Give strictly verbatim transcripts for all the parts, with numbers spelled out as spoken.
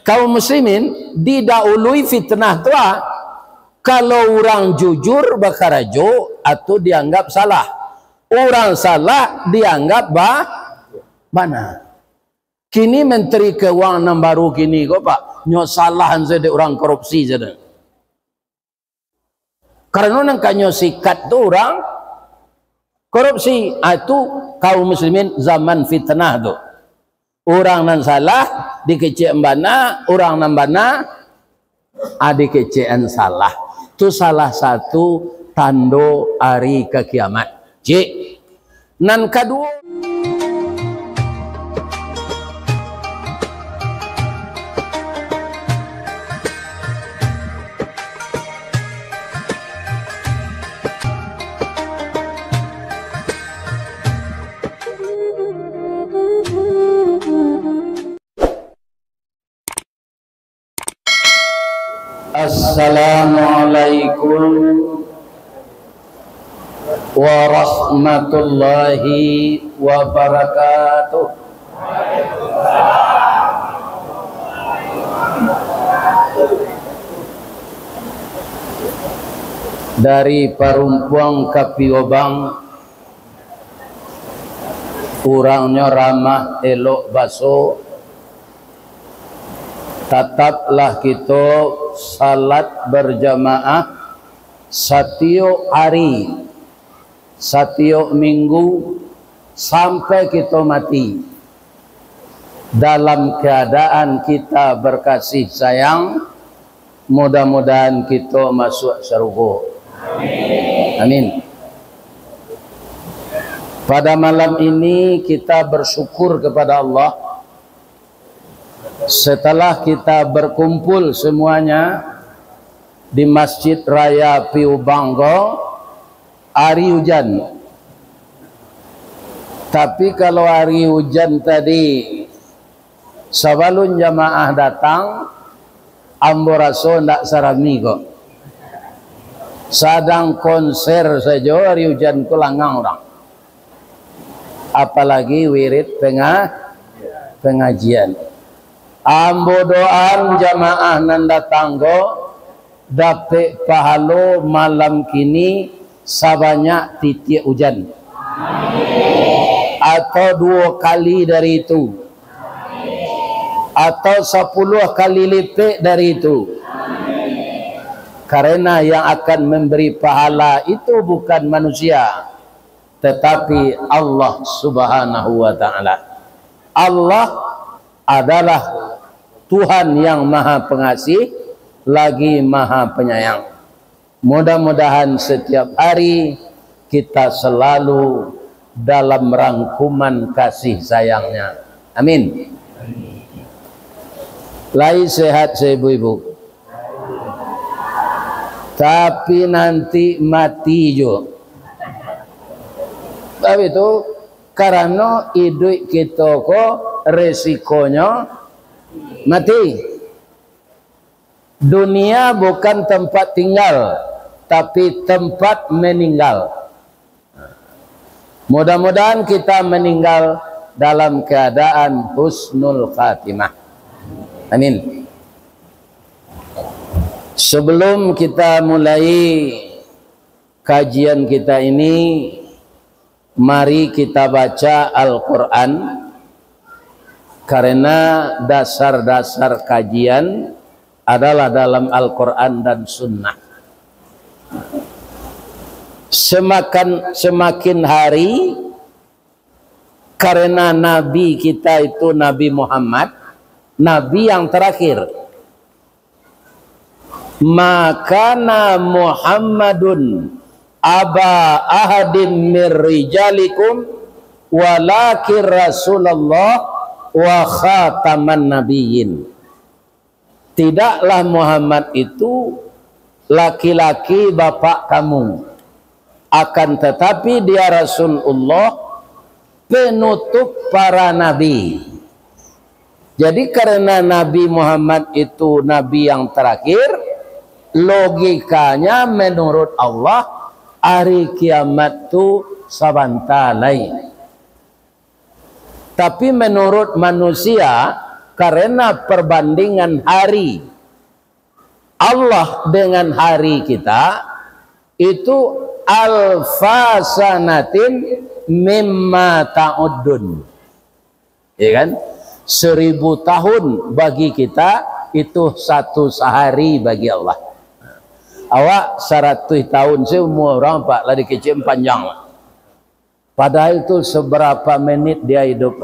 Kaum muslimin, didahului fitnah tu, ah. Kalau urang jujur bakarajo, atau dianggap salah. Urang salah dianggap ba-, bana. Kini Menteri Keuangan nan baru kini ko, Pak, nyo salahan sajo dek urang korupsi sajo. Karano nan kanyo sikat tu urang korupsi. Ah, tu kaum muslimin zaman fitnah tu. Urang nan salah dikecek bana, urang nan bana, ah, dikecek an salah. Tu salah satu tando ari ka kiamat. Cik. Nan kaduo, Assalamualaikum warahmatullahi wabarakatuh. Dari Parumpuang ka Piobang, urangnyo ramah, elok baso, tataplah kito salat berjamaah satiok ari, satiok minggu, sampai kito mati. Dalam keadaan kita berkasih sayang, mudah-mudahan kito masuak sarugo. Amin. Pada malam ini kita bersyukur kepada Allah, setelah kita berkumpul semuanya di Masjid Raya Piubang ko, ari ujan. Tapi kalau ari ujan tadi, sabalun jamaah datang, ambo raso ndak sarami ko. Sadang konser sajo, ari ujan ko langang urang. Apalagi wirid penga-, pengajian. Ambo doaan jamaah nan datang ko dapek pahalo malam kini sabanyak titiak ujan, atau duo kali dari itu, atau sapuluah kali lipek dari itu. Karena yang akan memberi pahala itu bukan manusia, tetapi Allah Subhanahu wa Ta'ala. Allah adalah Tuhan yang Maha Pengasih, lagi Maha Penyayang. Mudah-mudahan setiap hari kita selalu dalam rangkuman kasih sayang-Nya. Amin. Lai sehat, ibu-ibu? Tapi nanti mati juo. Tapi tu, karano iduik kito ko resikonyo mati. Dunia bukan tempat tinggal, tapi tempat meninggal. Mudah-mudahan kita meninggal dalam keadaan husnul khatimah. Amin. Sebelum kita mulai kajian kita ini, mari kita baca Al-Quran, karena dasar-dasar kajian adalah dalam Al-Quran dan Sunnah. Semakan, semakin hari, karena Nabi kita itu Nabi Muhammad, Nabi yang terakhir. "Ma kana Muhammadun aba ahadim mir rijalikum, walakin Rasulullah wa khataman nabiyyin." Tidaklah Muhammad itu laki-laki bapak kamu, akan tetapi dia Rasulullah, penutup para nabi. Jadi, karena Nabi Muhammad itu nabi yang terakhir, logikanya menurut Allah, hari kiamat tu sabanta lai. Tapi menurut manusia, Karena perbandingan hari Allah dengan hari kita itu alfa sanatin mimma ta'uddun. Ya kan? Seribu tahun bagi kita itu satu sehari bagi Allah. Awak saratuih tahun seumur urang, Pak, lah dikecek panjang. Padahal itu seberapa menit dia hidup.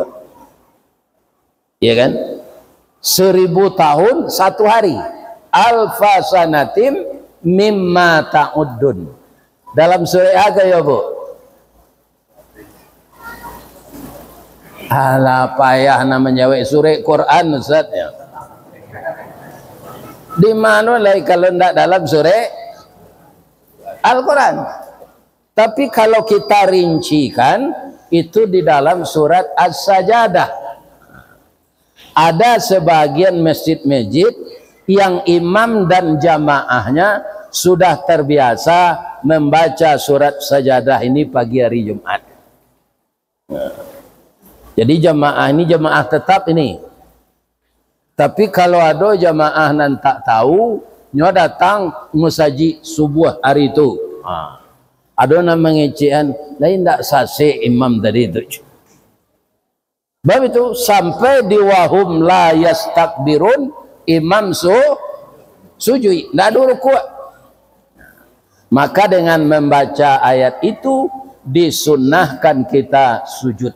Ya kan? Seribu tahun satu hari. Alfa sanatim mimma ta'uddun. Dalam surah apa ya, Bu? Alah, payah nak manjawab, surah Quran, Ustaz, ya. Di mana lai kalau ndak dalam surah Al-Quran? Tapi kalau kita rincikan, itu di dalam surat As-Sajadah. Ada sebagian masjid-masjid yang imam dan jamaahnya sudah terbiasa membaca surat Sajadah ini pagi hari Jumat. Jadi jamaah ini jamaah tetap ini. Tapi kalau ado jamaah nan tak tahu, nyo datang musajik subuh hari tu. Ha. Ado nan mangecekan, lain ndak sasek imam tadi tu. Sebab itu, sampai di wahum la yastakbirun, imam su-, sujud, ndak ado rukuk. Maka dengan membaca ayat itu, disunnahkan kita sujud.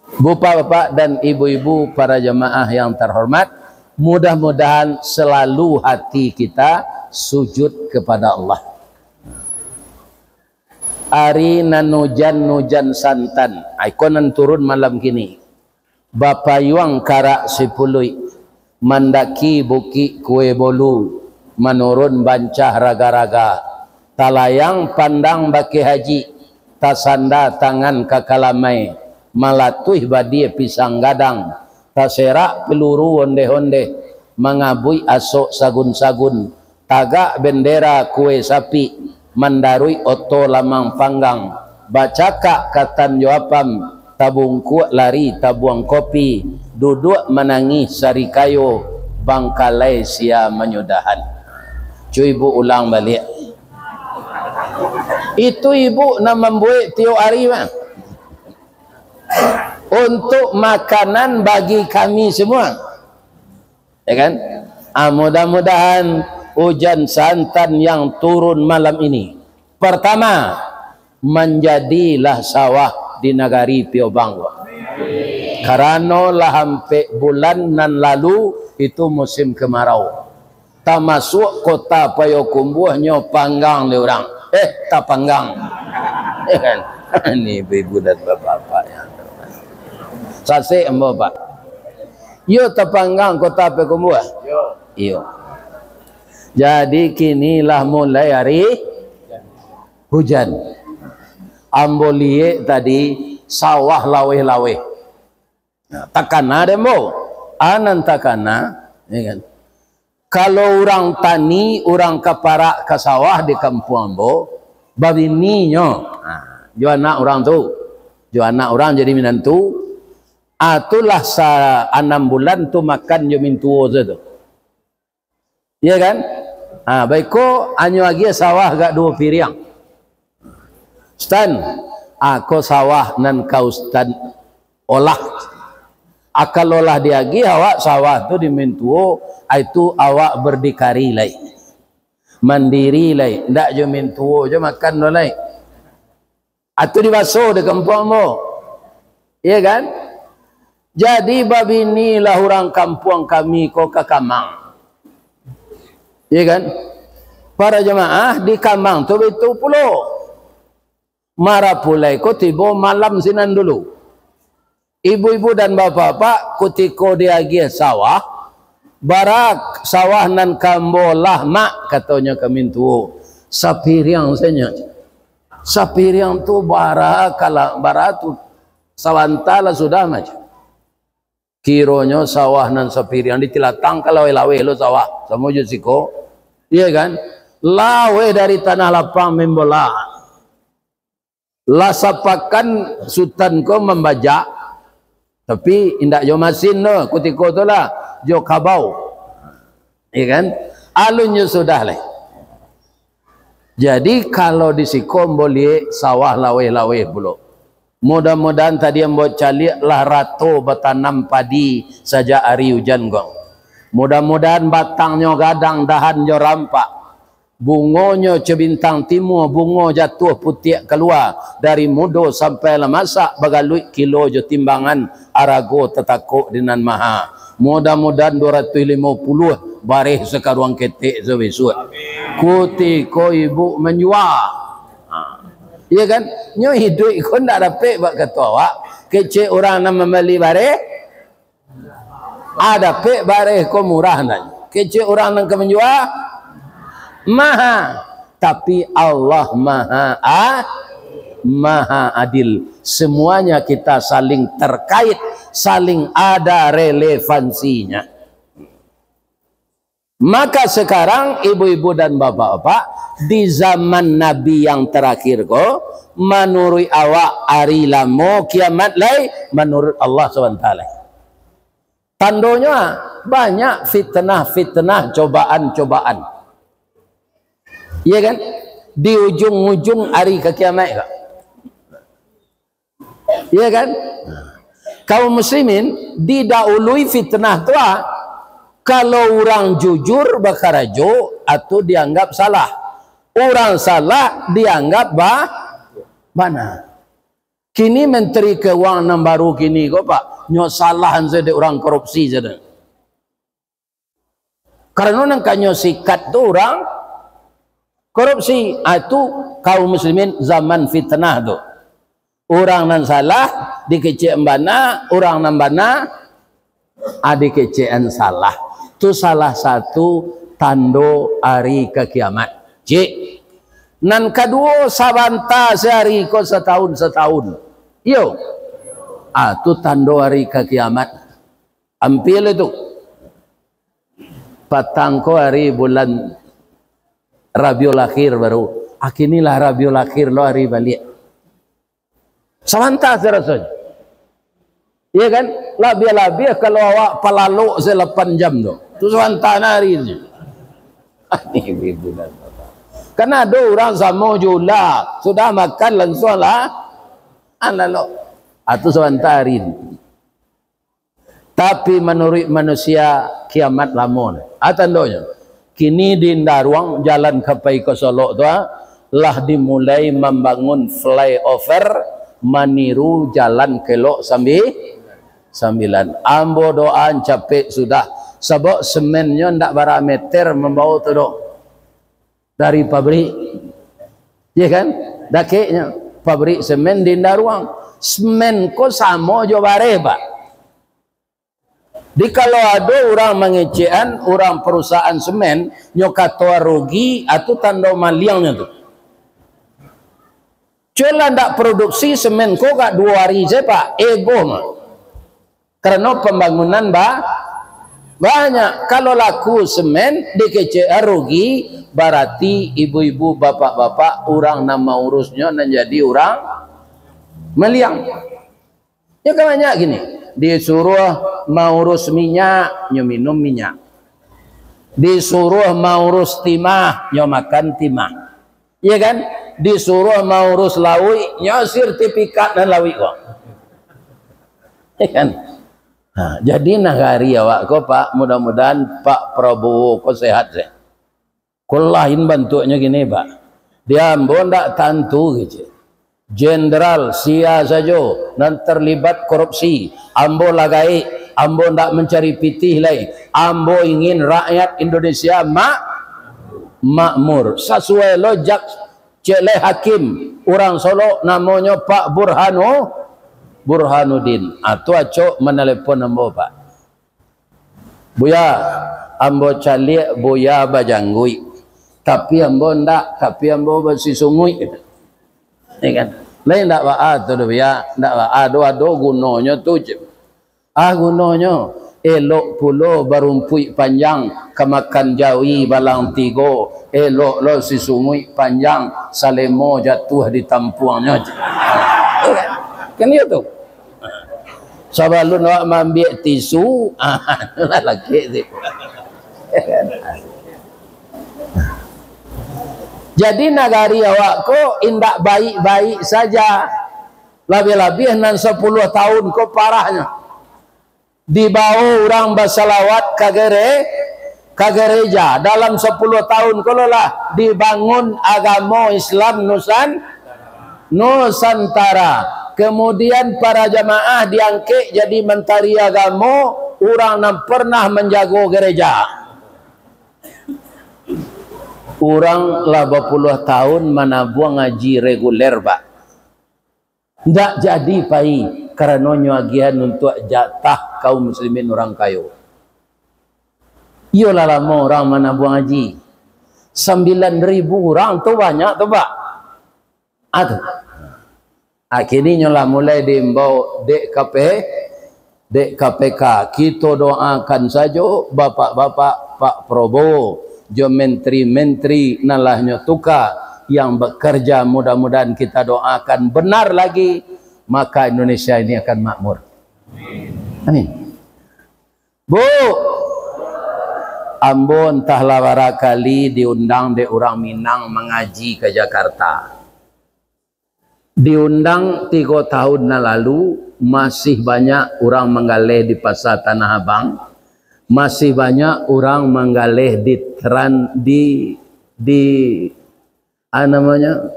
Bapak-bapak dan ibu-ibu, para jamaah yang terhormat, mudah-mudahan selalu hati kita sujud kepada Allah. Ari nan ujan, ujan santan, iko nan turun malam kini. Bapayuang karak sipuluik, mandaki bukik Kue Bolu, manurun bancah raga-raga, talayang pandang Bakeh Haji, tasanda tangan ka kalamai, malatuih badia pisang gadang, taserak peluru ondeh-ondeh, mangabuik asok sagun-sagun, tagak bendera Kue Sapik, mandaruik oto lamang panggang, bacakak katan jo apam, tabungkuak lari tabuang kopi, duduak manangih sarikayo, bangkalai sia manyudahan. Cu, ibu ulang baliak. Itu ibu nan mambuek tiok ari mah. Untuk makanan bagi kami semua. Ya kan? Ah, mudah-mudahan ujan santan yang turun malam ini, pertama, manjadilah sawah di nagari Piobang. Karano lah ampek bulan nan lalu itu musim kemarau. Tamasuak kota Payokumbuah nyo panggang dek urang. Eh, tapanggang. Ya kan? Ini ibu-ibu dan bapak-bapak yang terhormat. Sasek ambo, Pak. Iyo, tapanggang kota Payokumbuah. Iyo. Jadi, kini lah mulai hari hujan. Ambo liek tadi, sawah laweh-laweh. Nah, takana dek ambo. Anan takana, ya kan? Kalau urang tani, urang ka parak ka sawah di kampuang ambo, babininyo, nah, jo anak urang tu, jo anak urang jadi minantu, ah, tu lah sa-, anam bulan tu makan jo mintuo sajo tu. Iya kan? Ah, baiko, anyo agiah sawah agak duo piriang. Stan, ah, ko sawah nan ka Ustaz olah. Ah, kalau lah diagiah awak sawah tu di mintuo, ah, itu awak berdikari lai. Mandiri lai, ndak jo mintuo jo makan do lai. Atu dibaso di kampuang mo. Iya kan? Jadi babinilah urang kampuang kami ko ka kamang. Iya kan? Para jamaah di kamang tu baitu pulo. Marapulai ko tibo malam sinan dulu. Ibu-ibu dan bapak-bapak, kutiko diagiah sawah, "Bara sawah nan ka ambo olah, Mak?" katonyo ka mintuo. "Sapiriang sajo." Sapiriang tu bara kala-, bara tu, sabanta lah sudah, Mak. Kironyo sawah nan sapiriang ditilatang ka laweh-laweh lo sawah, samo jo siko. Iya kan? Laweh dari tanah lapang membola. Lah sapakan Sutan ko mambajak, Tapi indak jo masin tu, kutiko tu lah, jo kabau. Iya kan? Alun jo sudah lai. Jadi, kalau di siko ambo liek sawah laweh-laweh pulo. Mudah-mudahan tadi ambo caliak lah rato batanam padi sajak ari ujan ko. Mudah-mudahan batangnyo gadang, dahannyo rampak. Bungonyo co bintang timua, bungo jatuah putiak kalua, dari mudo sampai lah masak, bagaluik kilo jo timbangan, arago tatakok di nan maha. Mudah-mudahan duo ratuih limo puluah, bareh sakaruang ketek sabisuak. Kutiko ibu manjua. Ha. Iya kan? Nyo iduik ko ndak dapek bak kato awak. Kecek urang nan mambali bareh, ah, dapek bareh ko murah nan. Kecek urang nan ka manjua, maha. Tapi Allah maha a-, maha adil. Semuanya kita saling terkait, saling ada relevansinya. Maka sekarang, ibu-ibu dan bapak-bapak, di zaman Nabi yang terakhir ko, manuruik awak ari lamo kiamat lai, manuruik Allah subhanahu wa taala. Tandonyo, ah, banyak fitnah-fitnah, cobaan-cobaan. Iya kan? Di ujung-ujung ari ka kiamat ko. Iya kan? Kaum muslimin, didahului fitnah tu, ah. Kalau urang jujur bakarajo, atu dianggap salah. Urang salah dianggap ba-, bana. Kini Menteri Keuangan nan baru kini ko, Pak, nyo salahan sajo dek urang korupsi sajo. Karano nan ka nyo sikat tu urang korupsi. Ah, tu kaum muslimin zaman fitnah tu. Urang nan salah dikecek bana, urang nan bana, ah, dikecekan salah. Tu salah satu tando ari ka kiamat. Cik. Nan kaduo, sabanta sahari ko satahun-satahun. Iyo. Ah, tu tando ari ka kiamat. Ampia lah tu. Patang ko ari bulan Rabiul Akhir baru. Ah, kini lah Rabiul Akhir lo ari baliak. Sabanta saraso. Iya kan? Labiah-labiah kalau awak palalok salapan jam tu. Tu sabanta nah ari tu. Kan ado urang samo jo ula. Sudah makan langsuang lah. Ah, lalok. Ah, tu sabanta ari tu. Tapi manuruik manusia, kiamat lamo. Ah, tandonyo. Kini di Indaruang, jalan ka pai ka Solok tu, ah, lah dimulai mambangun flyover maniru jalan ka Lok Sambi-, Sambilan. Ambo doa capek sudah, sabab semennyo ndak bara meter mambao tu doh. Dari pabrik. Iya kan? Dakeknyo. Pabrik semen di Indaruang. Semen ko samo jo bareh, Pak. Di kalau ado urang mangecekan urang perusahaan semen, nyo kato rugi, atu tando maliangnyo tu. Cubolah ndak produksi semen ko gak duo ari sajo, Pak. Ego mah. Karano pambangunan ba-, banyak. Kalau laku semen, dikecekan rugi, barati ibu-ibu, bapak-bapak, urang nan maurusnyo nan jadi urang maliang. Nyo kan banyak kini. Disuruah maurus minyak, nyo minum minyak. Disuruah maurus timah, nyo makan timah. Iya kan? Disuruah maurus lauik, nyo sertifikat nan lauik ko. Iya kan? Ha, jadi nagari awak ko, Pak, mudah-mudahan Pak Prabowo ko sehat sajo. Ko lain bantuaknyo kini, Pak. Di ambo ndak tantu, kecek. Jenderal sia sajo nan terlibat korupsi. Ambo lah gaek, ambo ndak mancari pitih lai. Ambo ingin rakyat Indonesia mak-, makmur. Sasuai lo jak cek lai hakim urang Solok namonyo Pak Burhanu-, Burhanuddin. Ah, tu acok manalepon ambo, Pak. Buya, ambo caliak Buya bajangguik, tapi ambo ndak, tapi ambo basisunguik. Ya kan? Lain ndak baa tu doh, Buya, ndak baa doh, ado gunonyo tu, cek. Ah, gunonyo, elok pulo barumpuik panjang, ka makan jawi balang tigo, elok lo sisunguik panjang, salemo jatuah di tampuangnyo, cek. Kan iyo tu? Sabalun awak maambiak tisu, ah, lah lakek tu. Jadi nagari awak ko indak baik-baik saja. Labiah-labiah nan sapuluah tahun ko parahnyo. Dibawo urang basalawat ka gere-, ka gereja. Dalam sapuluah tahun ko lo lah dibangun agamo Islam Nusan-, Nusantara. Kemudian para jamaah diangkek jadi mantari agamo, urang nan pernah manjago gereja. Urang lah bapuluah tahun manabuang haji reguler, Pak. Ndak jadi pai, karano nyo agiahan untuak jatah kaum muslimin urang kayo. Iyo lah lamo urang manabuang haji. Sambilan ribu urang tu banyak tu, Pak. Ah, tu. Ah, kini nyo lah mulai diimbau dek K P, dek K P K. Kito doakan sajo bapak-bapak, Pak Prabowo, jo menteri-menteri nan lah nyo tuka, yang bekerja, mudah-mudahan kita doakan benar lagi, maka Indonesia ini akan makmur. Amin. Bu, ambo antahlah bara kali diundang dek urang Minang mangaji ka Jakarta. Diundang tigo tahun nan lalu, masih banyak urang manggaleh di Pasar Tanah Abang, masih banyak urang manggaleh di Tran-, di, di, ah, namonyo,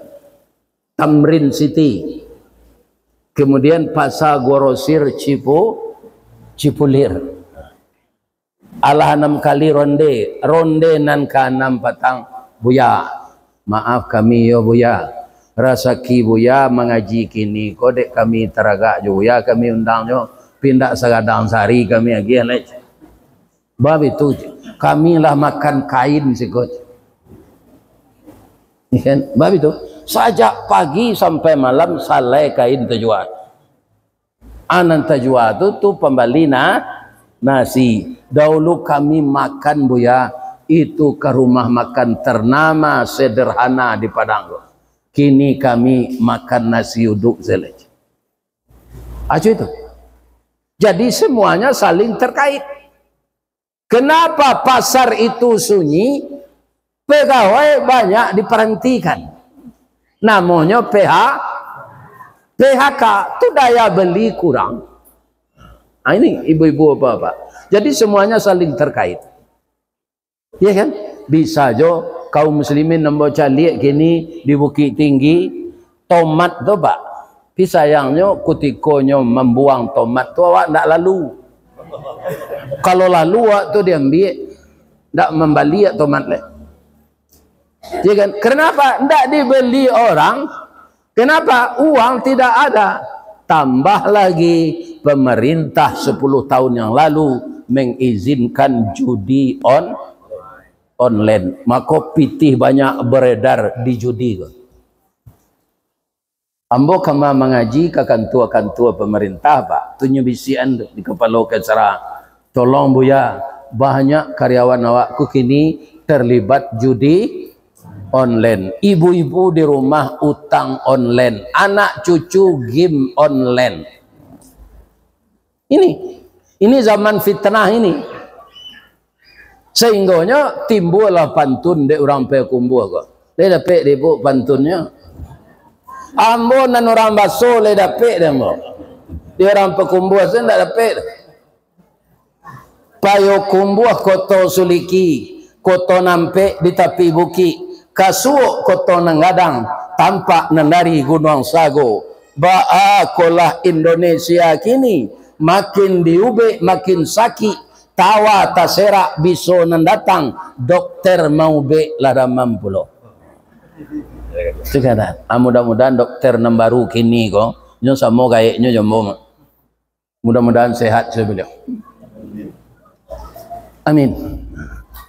Tamrin City. Kemudian Pasar Grosir Cipu-, Cipulir. Alah anam kali ronde, ronde nan kaanam patang, "Buya, maaf kami yo, Buya. Rasaki Buya mangaji kini ko dek kami taragak jo Buya kami undangnyo, pindak sagadang sari kami agiah lai." Bab itu, kami lah makan kain siko. Iyo kan? Bab itu, sajak pagi sampai malam salai kain tajua. Anan tajua tu, tu pambali na-, nasi. Dahulu kami makan, Buya, itu ka rumah makan ternama sederhana di Padang tu. Kini kami makan nasi uduk sajo. Acu itu. Jadi semuanya saling terkait. Kenapa pasar itu sunyi? Pegawai banyak diparantikan. Namonyo P H, P H K, tu daya beli kurang. Ah, ini ibu-ibu, bapak-bapak. Jadi semuanya saling terkait. Iya kan? Bisa jo kaum muslimin nan bacaliak kini di Bukittinggi, tomat tu, Pak. Tapi sayangnyo, kutiko nyo mambuang tomat tu, awak ndak lalu. Kalau lalu, awak tu diambiak, ndak mambali awak tomat lai. Ya kan? Karena apa? Ndak dibeli orang. Kenapa? Uang tidak ada. Tambah lagi, pemerintah sepuluh tahun yang lalu mengizinkan judi on-, online. Mako, pitih banyak beredar di judi ko. Ambo kama mangaji ka kantua-kantua pamarintah, Pak. Tu nyo bisiakan tu di kapalo kesra, "Tolong, Buya, banyak karyawan awak ko kini terlibat judi online. Ibu-ibu di rumah utang online, anak cucu game online." Ini, ini zaman fitnah ini. Sahinggonyo timbullah pantun dek urang Payakumbuah ko. Lai dapek dek ibuk pantunnyo? Ambo nan urang Baso lai dapek dek ambo. Di urang Payakumbuah tu ndak dapek. Payakumbuah koto suliki, koto nampek di tapi bukik, kasuok koto nan gadang, tampak nan dari Gunuang Sago. Baa kolah Indonesia kini, makin diubek makin sakik, tawa taserak biso nan datang, dokter maubek lah damam pulo. Cegah dah. Ah, mudah-mudahan dokter nan baru kini ko, nyo samo gaeknyo jo ambo. Mudah-mudahan sehat sajo baliau. Amin.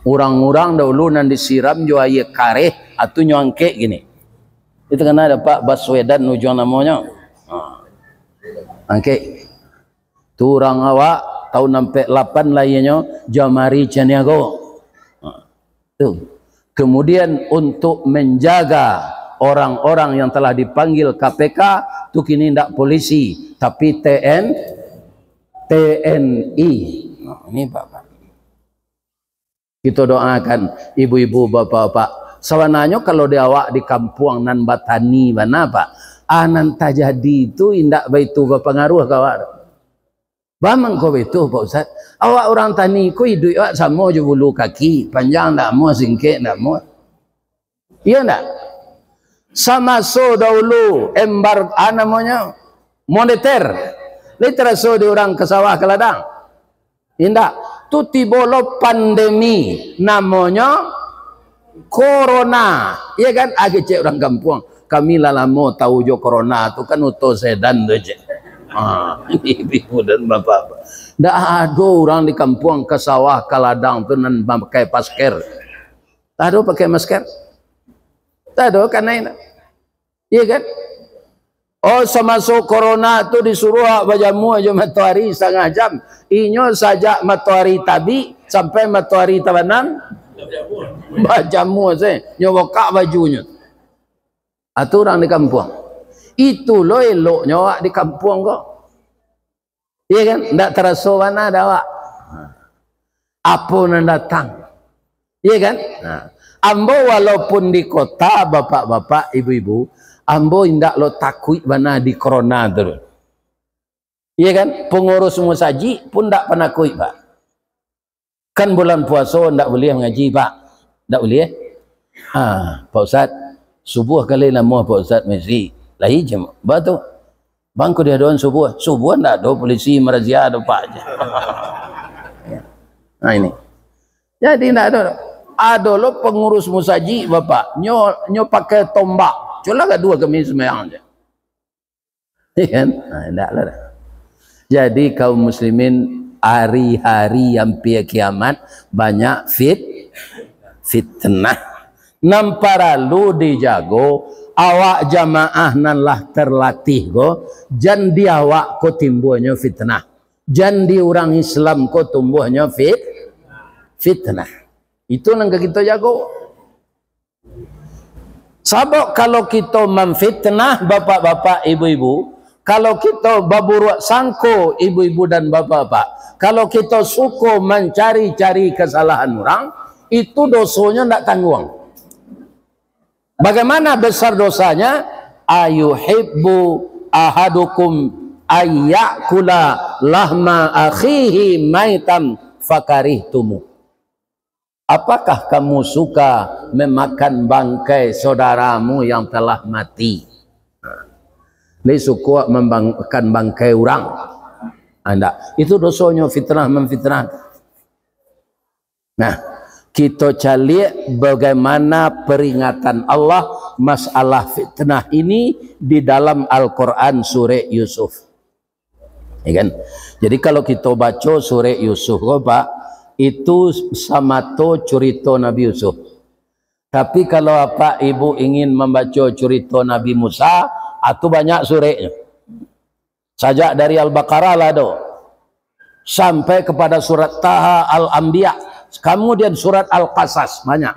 Urang-urang dahulu nan disiram jo aia kareh, atu nyo angkek kini. Itu kana dapek Baswedan ujuang namonyo. Ha. Angkek. Tu urang awak, tahun ampek lapan lahianyo, Jamari Caniago. Ha. Tu. Kemudian untuk menjaga orang-orang yang telah dipanggil K P K, tu kini ndak polisi, tapi T N, T N I. Nah, ini Bapak. Kito doakan ibu-ibu, bapak-bapak. Sabananyo kalau di awak di kampuang nan batani bana, Pak, ah, nan tajadi tu indak baitu bapangaruh ka awak. Baa mangko baitu, Pak Ustaz? Awak urang tani ko iduik awak samo jo bulu kaki, panjang ndak amuah, singkek ndak amuah. Iyo ndak? Samaso dahulu embar-, ah, namonyo, moneter, lai taraso di urang ka sawah ka ladang? Indak. Tu tibo lo pandemi, namonyo corona. Iyo kan? Ah, kecek urang kampuang. Kami lah lamo tau jo corona tu kan, oto sedan tu, cek. Ha, ibu dan bapak. Ndak ado urang di kampuang ka sawah, ka ladang tu nan mamakai masker. Tak ado pakai masker. Tak ado kanai nak. Iya kan? Oh, samaso corona tu disuruh awak bajamua jo matoari satangah jam. Inyo sajak matoari tabik sampai matoari tabanam, bajamua se. Nyo bukak bajunyo. Ah, tu urang di kampuang. Itu lo eloknyo awak di kampuang ko. Iya kan? Ndak taraso bana dek awak apo nan datang. Iya kan? Nah, ambo walaupun di kota, bapak-bapak, ibu-ibu, ambo indak lo takuik bana di corona tu. Iya kan? Pengurus musajik pun ndak panakuik, Pak. Kan bulan puaso ndak buliah mangaji, Pak. Ndak buliah? Ha, Pak Ustaz, subuah kali namuah Pak Ustaz mesti. Lai jam. Ba tu. Bang, ko diadoan subuah. Subuah ndak ado polisi marazia tu, Pak. Nah, ini. Jadi ndak ado. Ado lo pengurus musajik, Bapak. Nyo, nyo pakai tombak. Cubolah gaduah kami sumbayang je. Iya kan? Nah, ndak lah dah. Jadi kaum muslimin, hari-hari ampia kiamat banyak fit-, fitnah. Nan paralu dijago, awak jamaah nan lah terlatih ko, jan di awak ko timbuahnyo fitnah. Jan di urang Islam ko tumbuahnyo fit-, fitnah. Itu nan ka kito jago. Sabab kalau kito mamfitnah bapak-bapak, ibu-ibu, kalau kito baburuak sangko ibu-ibu dan bapak-bapak, kalau kito suko mancari-cari kasalahan urang, itu dosonyo ndak tangguang. Bagaimana besar dosanya? "Ayuhibbu ahadukum ayyakula lahma akhihi maitan fakarihtumuh." Apakah kamu suka memakan bangkai saudaramu yang telah mati? Lai suko mambang-, makan bangkai urang? Ah, ndak. Itu dosonyo fitnah mamfitnah. Nah, kito caliak bagaimana peringatan Allah masalah fitnah ini di dalam Al-Quran surek Yusuf. Ya kan? Jadi, kalau kito baco surek Yusuf ko, Pak, itu samato curito Nabi Yusuf. Tapi, kalau apak ibu ingin mambaco curito Nabi Musa, ah, tu banyak sureknyo. Sajak dari Al-Baqarah lah ado, sampai kepada surat Taha, Al-Anbiya, kemudian surat Al-Qasas, banyak.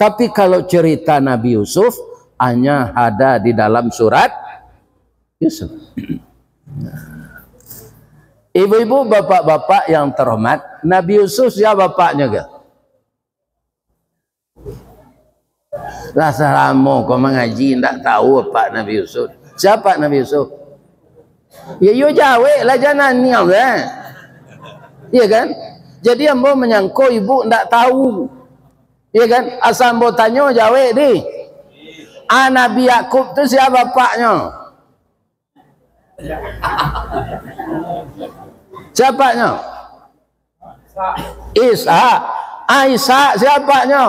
Tapi, kalau cerita Nabi Yusuf, hanya ada di dalam surat Yusuf. Ibu-ibu, bapak-bapak yang terhormat, Nabi Yusuf sia bapaknyo ke? Lah salamo ko mangaji, ndak tahu apak Nabi Yusuf. Sia apak Nabi Yusuf? Ya, iyo jawek lah, jan naniang, eh. Iya kan? Jadi, ambo manyangko ibu ndak tahu. Iya kan? Asa ambo tanyo, jawek dih. Ah, Nabi Yakub tu sia bapaknyo? Sia bapaknyo? Ishak. Ah, Ishak sia bapaknyo?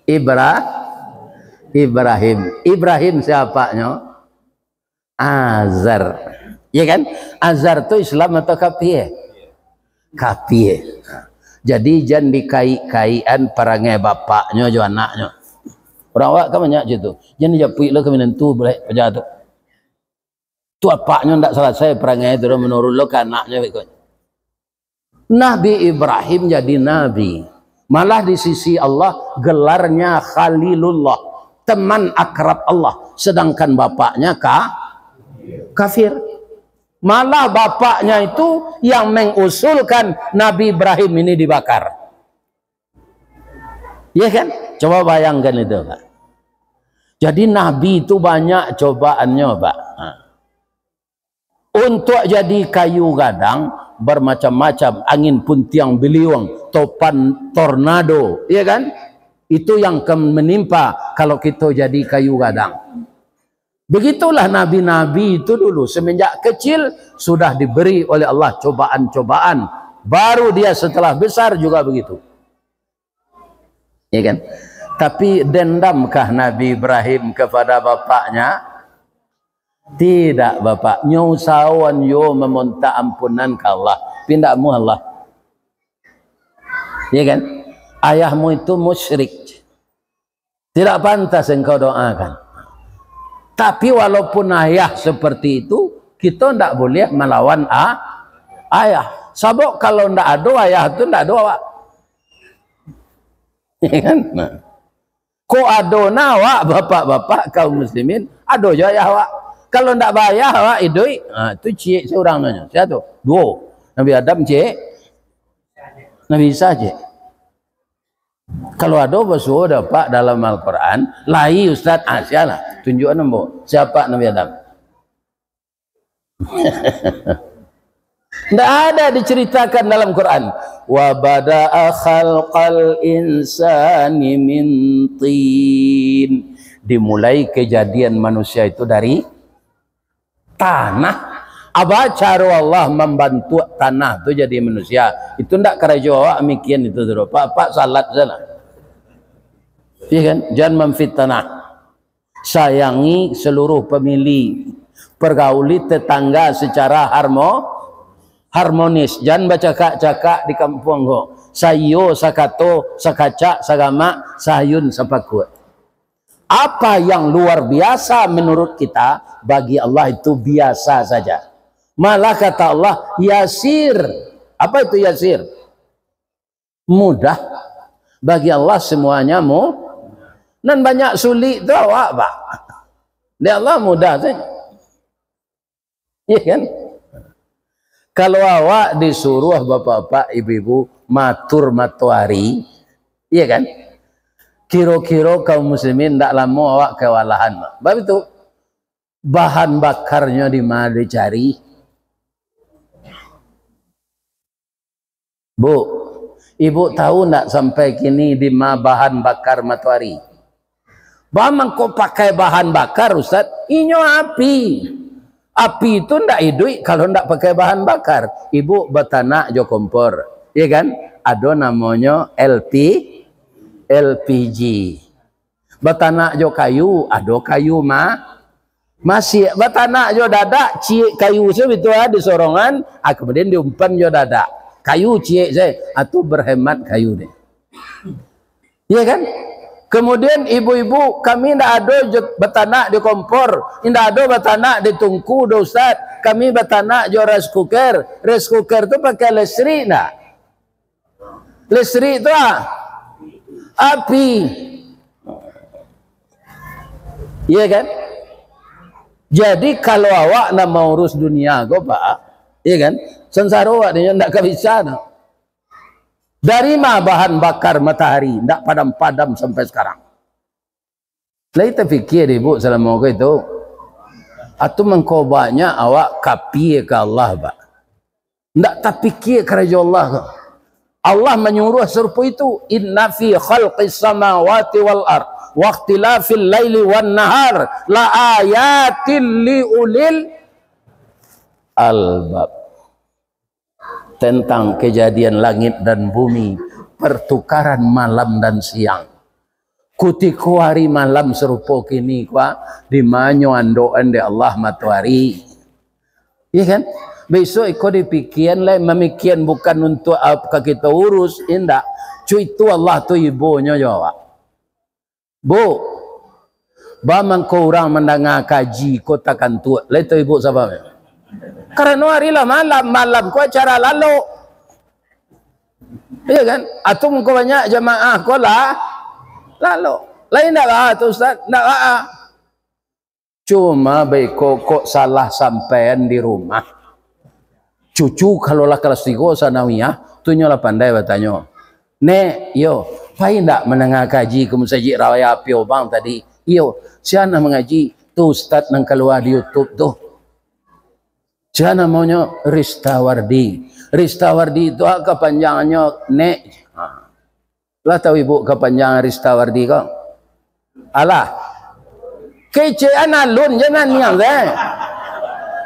Ibra-, Ibrahim. Ibrahim sia bapaknyo? Azar. Iya kan? Azar tu Islam atau kafir? Kafir. Jadi, jan dikaik-kaikan parangai bapaknyo jo anaknyo. Urang awak kan banyak cam tu. Jan dijapuik lo ka minantu, bulek paja tu. Tu apaknyo ndak salasai parangai tu, manurun lo ka anaknyo, ikut. Nabi Ibrahim jadi nabi. Malah di sisi Allah gelarnya Khalilullah, teman akrab Allah. Sedangkan bapaknya ka-, Kafir. Malah bapaknya itu yang mengusulkan Nabi Ibrahim ini dibakar. Iya kan? Coba bayangkan itu, Pak. Jadi Nabi itu banyak cobaannya, Pak. Ha. Untuk jadi kayu gadang, bermacam-macam, angin puntiang beliung, topan tornado, iya kan? Itu yang akan menimpa kalau kita jadi kayu gadang. Begitulah nabi-nabi itu dulu, semenjak kecil sudah diberi oleh Allah cobaan-cobaan. Baru dia setelah besar juga begitu. Ya kan? Tapi dendamkah Nabi Ibrahim kepada bapaknya? Tidak, Bapak. Nyo usahoan yo meminta ampunan ka Allah. Pindak mu Allah. Ya kan? Ayahmu itu musyrik. Tidak pantas engkau doakan. Tapi walaupun ayah seperti itu, kita ndak boleh melawan a-, ayah. Sabab kalau ndak ado ayah tu, ndak ado awak. Ya kan? Nah. Kok ado na awak, bapak-bapak kaum muslimin, ado jo ayah awak. Kalau ndak baayah awak iduik, ha, tu ciek seorang nyo. Sia tu? Duo. Nabi Adam ciek, Nabi Isa ciek. Kalau ado basuo dapat dalam Al-Quran, lai ustaz, ah, sialah. Tunjuakan ambo. Siapa Nabi Adam? Ndak ada diceritakan dalam Quran. Wa bada'a khalqal insani min tin. Dimulai kejadian manusia itu dari tanah. Apa caro Allah mambantuak tanah tu jadi manusia? Itu ndak karajo awak mikian itu tu. Pak, pak salat salah. Iya kan? Jangan mamfitnah. Sayangi seluruh famili. Pergauli tetangga secara harmo-, harmonis. Jan bacakak-cakak di kampuang ko. Saiyo, sakato, sakacak, sagamak, saayun, sapakuak. Apa yang luar biasa menurut kita, bagi Allah itu biasa saja. Malah kata Allah, yasir. Apa itu yasir? Mudah. Bagi Allah semuanya mu-, nan banyak sulik tu awak, Pak. Di Allah mudah saja. Iya kan? Kalau awak disuruh bapak-bapak, ibu-ibu, matur matoari, iya kan? Kiro-kiro kaum muslimin ndak lamo awak kewalahan, Pak. Sebab itu, bahan bakarnyo di ma dicari? Bu, ibu tahu ndak sampai kini di ma bahan bakar matoari? Ba mangko pakai bahan bakar, Ustaz? Inyo api. Api tu ndak iduik kalau ndak pakai bahan bakar. Ibu batanak jo kompor, iya kan? Ado namonyo L P, L P G. Batanak jo kayu, ado kayu ma-, masiak. Batanak jo dadak, ciek kayu sabitu ah di sorongan, ah, kemudian diumpan jo dadak. Kayu ciek saja, ah, tu berhemat kayu ni. Iya kan? Kemudian ibu-ibu, kami ndak ado jo batanak di kompor, ndak ado batanak di tungku doh, Ustaz. Kami batanak jo rice cooker. Rice cooker tu pakai listrik ndak? Listrik tu ah, api. Iya kan? Jadi kalau awak nak maurus dunia ko, Pak, iya kan? Sansaro awak ni ndak ka bisa nah. Dari ma bahan bakar matahari, ndak padam-padam sampai sekarang. Lai tapikia dek ibu salamo ko itu? Atu mangko banyak awak kapia ka Allah, Pak. Ndak tapikia karajo Allah ko. Allah manyuruh sarupo itu, "Inna fi khalqis samawati wal ard, waqtilafil laili wan nahar, la ayatil li ulil albab." Tentang kejadian langit dan bumi, pertukaran malam dan siang. Kutiko ari malam sarupo kini, kua, di ma nyo andokan dek Allah matoari. Iya kan? Besok iko dipikian lai, mamikian bukan untuak ap-, ka kito urus, indak. Cu itu Allah tu ibonyo jo awak. Bu, ba mangko urang mandanga kaji ko takantuak. Lai tahu ibu sababnyo? Karano ari lah malam, malam ko acara lalok. Iya kan? Atau mangko banyak jamaah ko lah lalok. Lai ndak baa tu, Ustaz? Ndak baa. Cuma baiko kok salah sampaian di rumah. Cucu kalau lah kelas tigo sanawiyah, tu nyo lah pandai batanyo. "Nek, iyo, pai ndak mandanga kaji ka Masajik Raya Piobang tadi?" "Iyo." "Sia nan mangaji?" "Tu ustaz nan kalua di YouTube tu." "Sia namonyo?" "Ristawardi." "Ristawardi tu a kapanjangannyo, Nek?" Ha. Lah tahu ibu kapanjangan Ristawardi ko? Alah. Kecekan alun, jangan niang deh.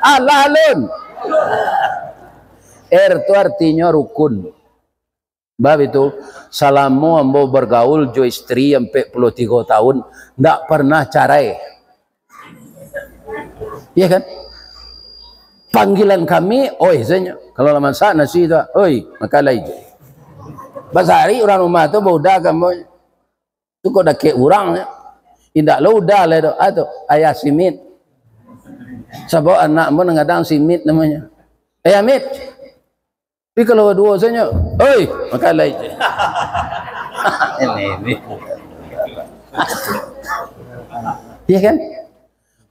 Alah alun. R tu artinyo rukun. Bab itu, salamo ambo bergaul jo istri ampek puluah tigo tahun, ndak pernah carai. Iya kan? Panggilan kami, "Oi," sajo. Kalau lah masak nasi tu, "Oi, makan lai." Basari urang rumah tu baudah ka ambo. Tu kok dakek urang, indak lo udah lai do. Ah, tu, ayah si Mit. Sabab anak ambo nan gadang si Mit namonyo. "Ayah Mit." Tapi kalau duo sajo, "Oi, makan lai." Ini, ini. Iya kan?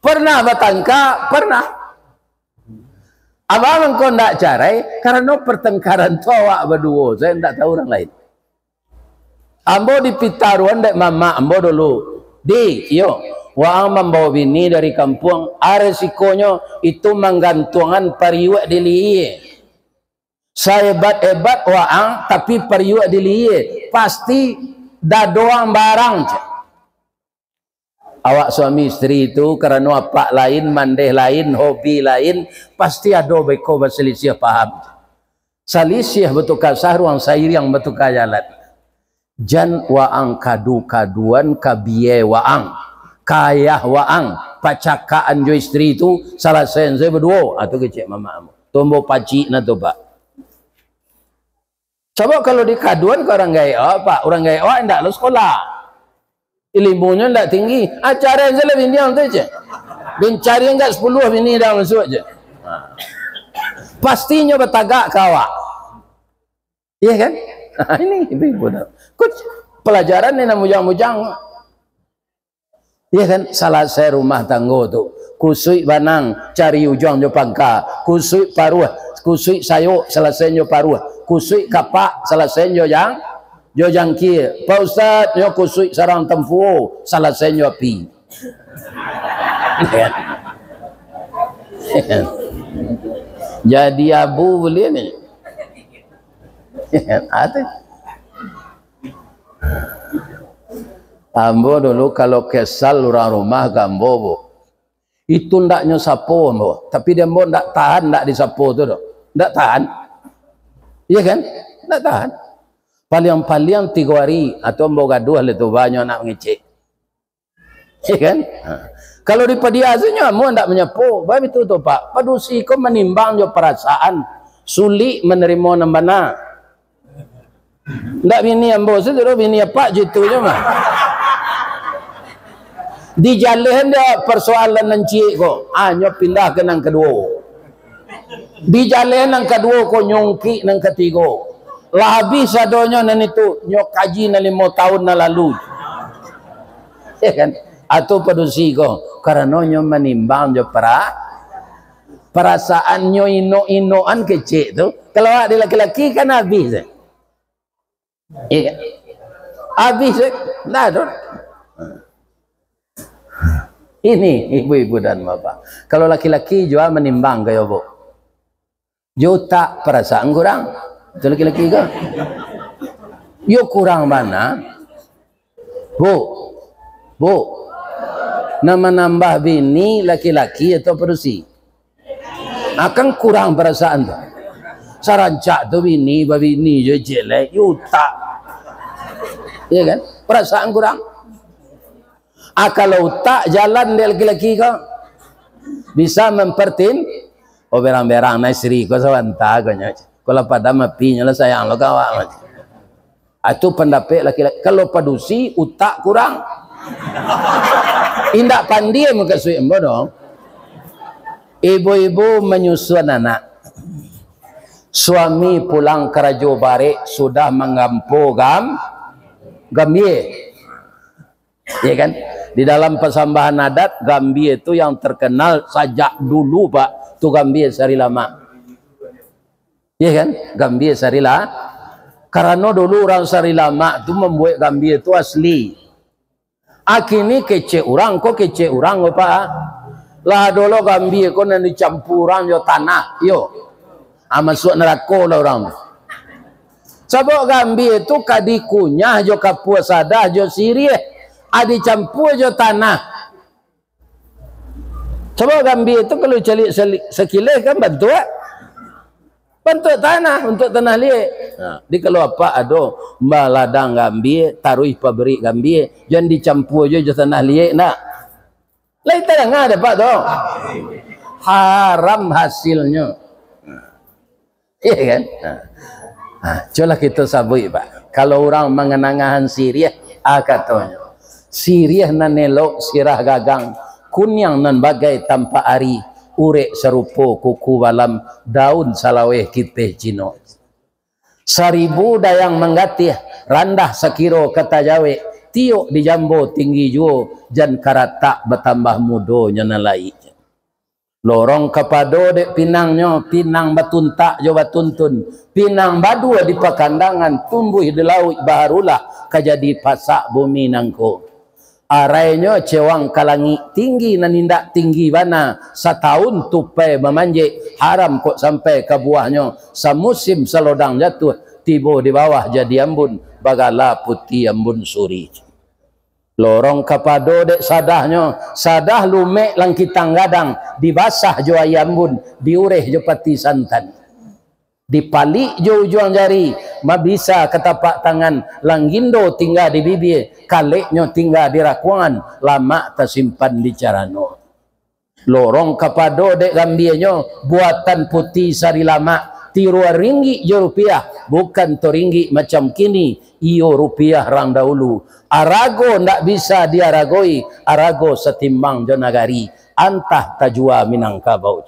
Pernah batangka? Pernah. Abang engkau ndak carai karano pertengkaran tu awak baduo, sajo ndak tahu urang lain. Ambo dipitaruan dek mamak ambo dulu. "Di, iyo, waang mambawa bini dari kampuang, a risikonyo itu manggantuangan pariuak di lihia. Sahebat-hebat waang, tapi pariuak di lihia, pasti dado ang barang," cek. Awak suami istri tu, karano apak lain, mandeh lain, hobi lain, pasti ado beko basalisiah paham. Salisiah batuka saruang, sairiang batuka jalan. Jan waang kadu-kaduan ka bia waang, ka ayah waang, pacakakan jo istri tu, salasaian sajo baduo. Ah, tu kecek mamak ambo. Tu ambo pacik na tu, Pak. Sabab kalau dikaduan ka urang gaek awak, Pak, urang gaek awak indak lo sekolah. Ilmunyo indak tinggi. Acara sajo lah bini ang tu, cek. Dincari agak sapuluah bini dah masuak, cek. Pastinyo batagak ka awak. Iya kan? Ini ibu-ibu dah. Kok pelajaran ni nak mujang-mujang. Iya kan? Salasai rumah tanggo tu. Kusuik banang, cari ujuang jo pangka. Kusuik paruah, kusuik sayok, salasai jo paruah. Kusuik kapak, salasai jo jang-, jo jangkia. Pak Ustaz, nyo kusuik sarang tampuo, salasai jo api. Jadi abu buliah ni. Ado. Ambo dulu kalau kesal urang rumah ka ambo, Bu, itu ndaknyo sapo ambo, tapi di ambo ndak tahan ndak disapo tu doh. Ndak tahan. Iya kan? Ndak tahan. Paliang-paliang tigo hari, atau ambo gaduah lah tu, banyak nak mangecek. Iya kan? Ha. Kalau di padia tu nyo ambo ndak manyapo, baitu tu, Pak. Padusi ko manimbang jo parasaan, sulik manarimo nan bana. Ndak bini ambo sajo doh, bini apak jitu jo mah. Dijalehan dia persoalan nan ciek ko, ah, nyo pindah ka nan kaduo. Dijalehan nan kaduo ko, nyo ungkik nan katigo. Lah abih sadonyo nan itu, nyo kaji nan limo taun nan lalu. Ya kan? Atu padusi ko, karano nyo manimbang jo para-, parasaan nyo inok-inokan kecek tu. Kalau awak di laki-laki kan abih tu. Iya kan? Abih tu. Ndak ado. Ini ibu-ibu dan bapak. Kalau laki-laki jua manimbang kayo, Bu. Jo utak, parasaan kurang. Itu laki-laki ko. Yo kurang bana. Bu. Bu. Nan manambah bini laki-laki atau padusi? Ah, kan kurang parasaan tu. Sarancak tu bini, babini jo jelek, yo utak. Iya kan? Parasaan kurang. Ah, kalau utak jalan dek laki-laki ko, bisa mempertin-, oh, berang-berang na istri ko sabanta ko nyo. Ko lah padam apinyo lah sayang lo ka awak. Atu pandapek laki-laki. Kalau padusi, utak kurang. Indak pandai mukasuik ambo doh. Ibu-ibu manyusuan anak. Suami pulang karajo barek sudah manggampo gam-, gambia. Ya kan? Di dalam pasambahan adat, gambia tu yang terkenal sajak dulu, Pak, tu gambia Sari Lamak. Iya kan? Gambia Sari La-, karano dulu urang Sari Lamak tu mambuek gambia tu asli. Akini kecek urang ko, kecek urang ko, Pak. Lah ado lo gambia ko nan dicampua urang jo tanah, iyo. Ah, masuak narako lah urang tu. Sabab gambia tu ka dikunyah jo kapua sadah jo siriah, ah, dicampua jo tanah. Sabab gambia tu kalau caliak sali-, sakileh kan bantuak, bantuak tanah, bantuak tanah liek. Nah, di kalau apak ado baladang gambia, taruih pabrik gambia, jan dicampua jo, jo tanah liek, nak. Lai tadanga dek apak tu? Haram hasilnyo. Iya kan? Nah. Nah, cubolah kito sabuik, Pak. Kalau urang manganangahan siriah, ah, katonyo, "Siriah nan elok sirah gagang, kuniang nan bagai tampak ari, urek sarupo kuku balam, daun salaweh kiteh Cino." Saribu dayang manggatih, randah sakiro ka tajawek, tiok dijambo tinggi juo, jan karatak batambah mudonyo nan lai. Lorong kapado dek pinangnyo, pinang batuntak jo batuntun, pinang baduo di pakandangan, tumbuih di lauik baharulah, ka jadi pasak bumi nangko. Arainyo cewang ka langik, tinggi nan indak tinggi bana, satahun tupai mamanjek, haram kok sampai ka buahnyo, samusim salodang jatuah, tibo di bawah jadi ambun, bagala Puti Ambun Suri. Lorong kapado dek sadahnyo, sadah lumek langkitang gadang, dibasah jo aia ambun, diureh jo pati santan. Dipalik jo ujuang jari, mabisa ka tapak tangan, langgindo tingga di bibia, kaleknyo tingga di rakuangan, lamak tasimpan di carano. Lorong kapado dek gambianyo, buatan Puti Sari Lamak, tiruan ringgik jo rupiah, bukan toringgik macam kini, iyo rupiah rang dahulu. Arago ndak bisa diaragoi, arago satimbang jo nagari, antah tajua Minangkabau.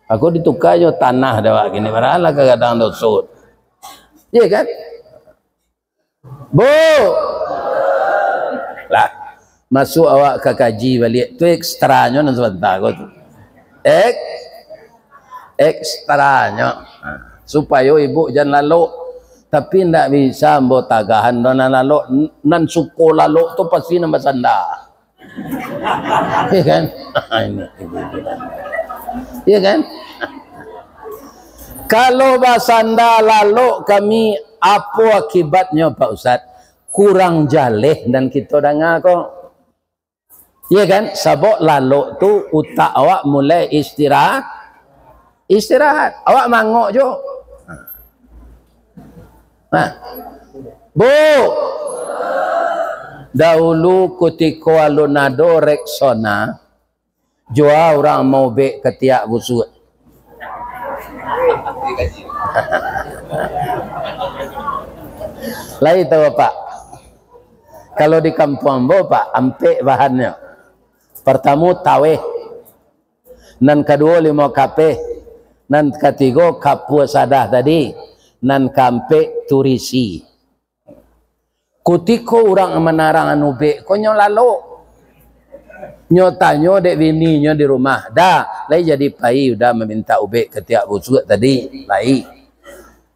Aku dituka jo tanah dek awak kini, padahal lah kagadang doso. Iya kan? Bu! Lah, masuak awak ka kaji baliak. Tu ekstranyo nan sabanta ko tu. Ek-, ekstranyo. Ha, supayo ibu jan lalok. Tapi ndak bisa ambo tagahan doh nan lalok. Nan suko lalok tu pasti nan basanda. Iya kan? Ini, ini, ini. Iya kan? Kalau basanda lalok kami, apo akibatnyo, Pak Ustaz? Kurang jaleh nan kito danga ko. Iya kan? Sabab lalok tu utak awak mulai istira-, istirahat. Awak mangok jo. Nah. Bu, dahulu kutiko alun ado Rexona, jua urang maubek katiak busuak. Lai tahu, Pak? Kalau di kampuang ambo, Pak, ampek bahannyo. Partamo, taweh. Nan kaduo, limo kapeh. Nan katigo, kapua sadah tadi. Nan kaampek, turisi. Kutiko urang manarang ubek ko, nyo lalok. Nyo tanyo dek bininyo di rumah, "Da, lai jadi pai Uda mamintak ubek katiak busuak tadi?" "Lai."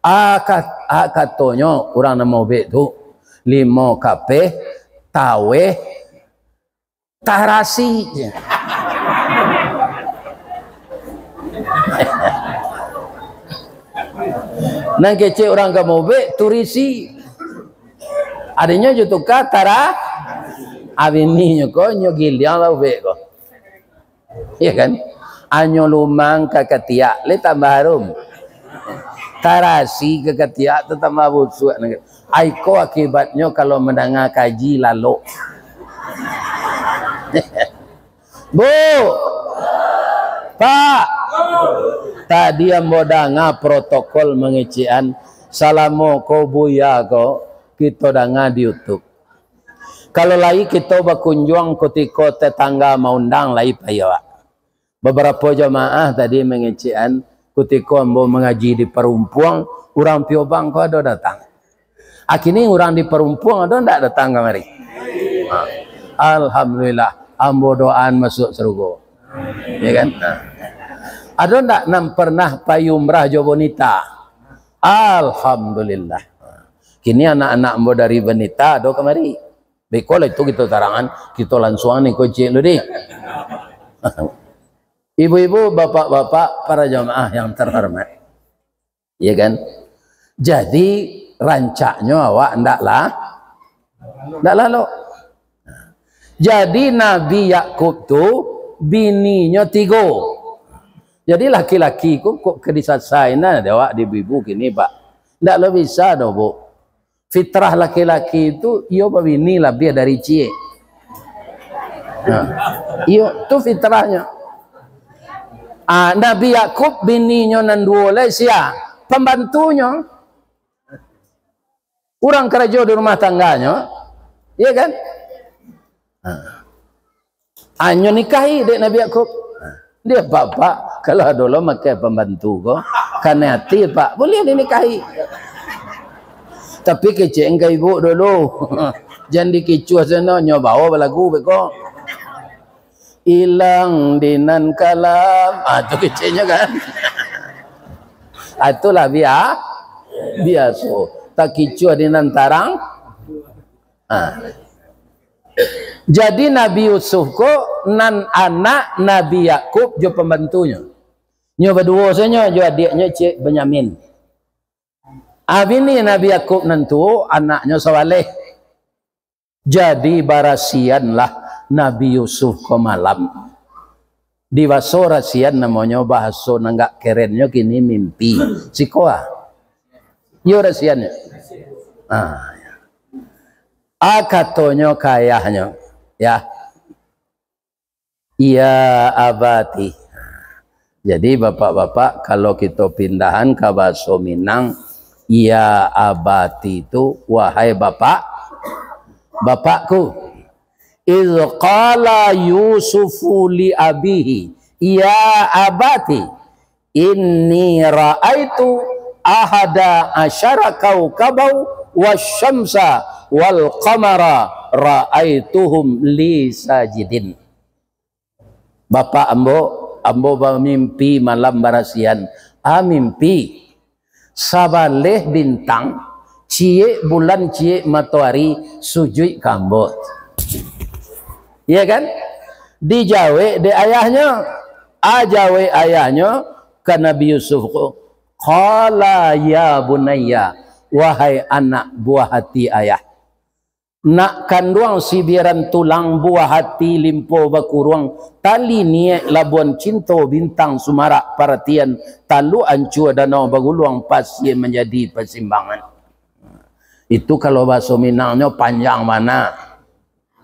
"A ka-, a katonyo urang nan maubek tu, limo kapeh, taweh, tarasi." Nan kecek urang ka maubek, turisi. Adinyo jo tuka tara-, a bininyo ko, nyo giliang lah ubek ko. Iya kan? Anyo lumang ka katiak, lai tambah harum. Tarasi ka katiak tu tambah busuak. Ai ko akibatnyo kalau mandanga kaji lalok. Bu! Pak! Tadi ambo danga protokol mangecekan, salamo ko buya ko, kito danga di YouTube. Kalau lai kito bakunjuang kutiko tetangga maundang, lai pai awak. Babarapo jamaah tadi mangecekan, kutiko ambo mangaji di Parumpuang, urang Piobang ko ado datang. Akini urang di Parumpuang ado ndak datang kamari? Ha. Alhamdulillah, ambo doaan masuak sarugo. Ya kan? Nah. Ado ndak nan pernah pai umrah jo Bonita? Alhamdulillah. Kini anak-anak ambo dari Bonita ado kamari. Beko lah itu kito tarangan, kito lansuang ni ko ciek lu deh. Ibu-ibu, bapak-bapak, para jamaah yang terhormat. Ya kan? Jadi, rancaknyo awak ndak lah, ndak lalok. Jadi, Nabi Yakub tu bininyo tigo. Jadi, laki-laki ko kok ka disasai nah dek awak di ibu-ibu kini, Pak. Ndak lo bisa doh, Bu. Fitrah laki-laki tu, iyo babini labiah dari ciek. Nah, iyo, tu fitrahnyo. Ah, Nabi Yakub bininyo nan duo lai sia? Pambantunyo. Urang karajo di rumah tangganyo, iya kan? Nah. Anyo nikahi dek Nabi Yakub. Dia, "Pak, Pak, kalau ado lo makai pambantu ko, kanai ati, Pak, buliah dinikahi. Tapi kecek ka ibu dulu. Jan dikicuah sano, nyo bawo balagu beko. Ilang dinan kalam." Ah, tu keceknyo kan. Ah, itulah bia-, biaso. Takicuah dinan tarang. Ah. Jadi Nabi Yusuf ko nan anak Nabi Yakub jo pambantunyo. Nyo baduo sajo jo adiaknyo ciek Benyamin. Ah, bini Nabi Yakub nan tuo, anaknyo sabaleh. Jadi barasianlah Nabi Yusuf ko malam. Di baso rasian namonyo, bahaso nan agak kerennyo kini mimpi. Siko ah. Iyo rasiannyo. Ah, ya. Ah, katonyo ka ayahnyo, ya. Ya abati. Jadi, bapak-bapak, kalau kito pindahan ka bahaso Minang, ya abati tu, wahai bapak, bapakku. Idz qala Yusufu li abihi, ya abati, inni ra'aitu ahada asyara kaukabau wasyamsa wal qamara ra'aituhum li sajidin. Bapak ambo, ambo bamimpi malam barasian. Ah, mimpi. Sabaleh bintang, ciek bulan, ciek matoari, sujuik ka ambo. Iya kan? Dijawek dek ayahnyo. Ah, jawek ayahnyo ka Nabi Yusuf ko, "Qala ya bunayya, wahai anak buah hati ayah. Nak kanduang sibiaran tulang, buah hati limpo bakuruang, tali niek labuan cinto, bintang sumarak paratian, taluk ancua danau baguluang, pasia manjadi pasimbangan." Itu kalau bahaso Minangnyo panjang bana.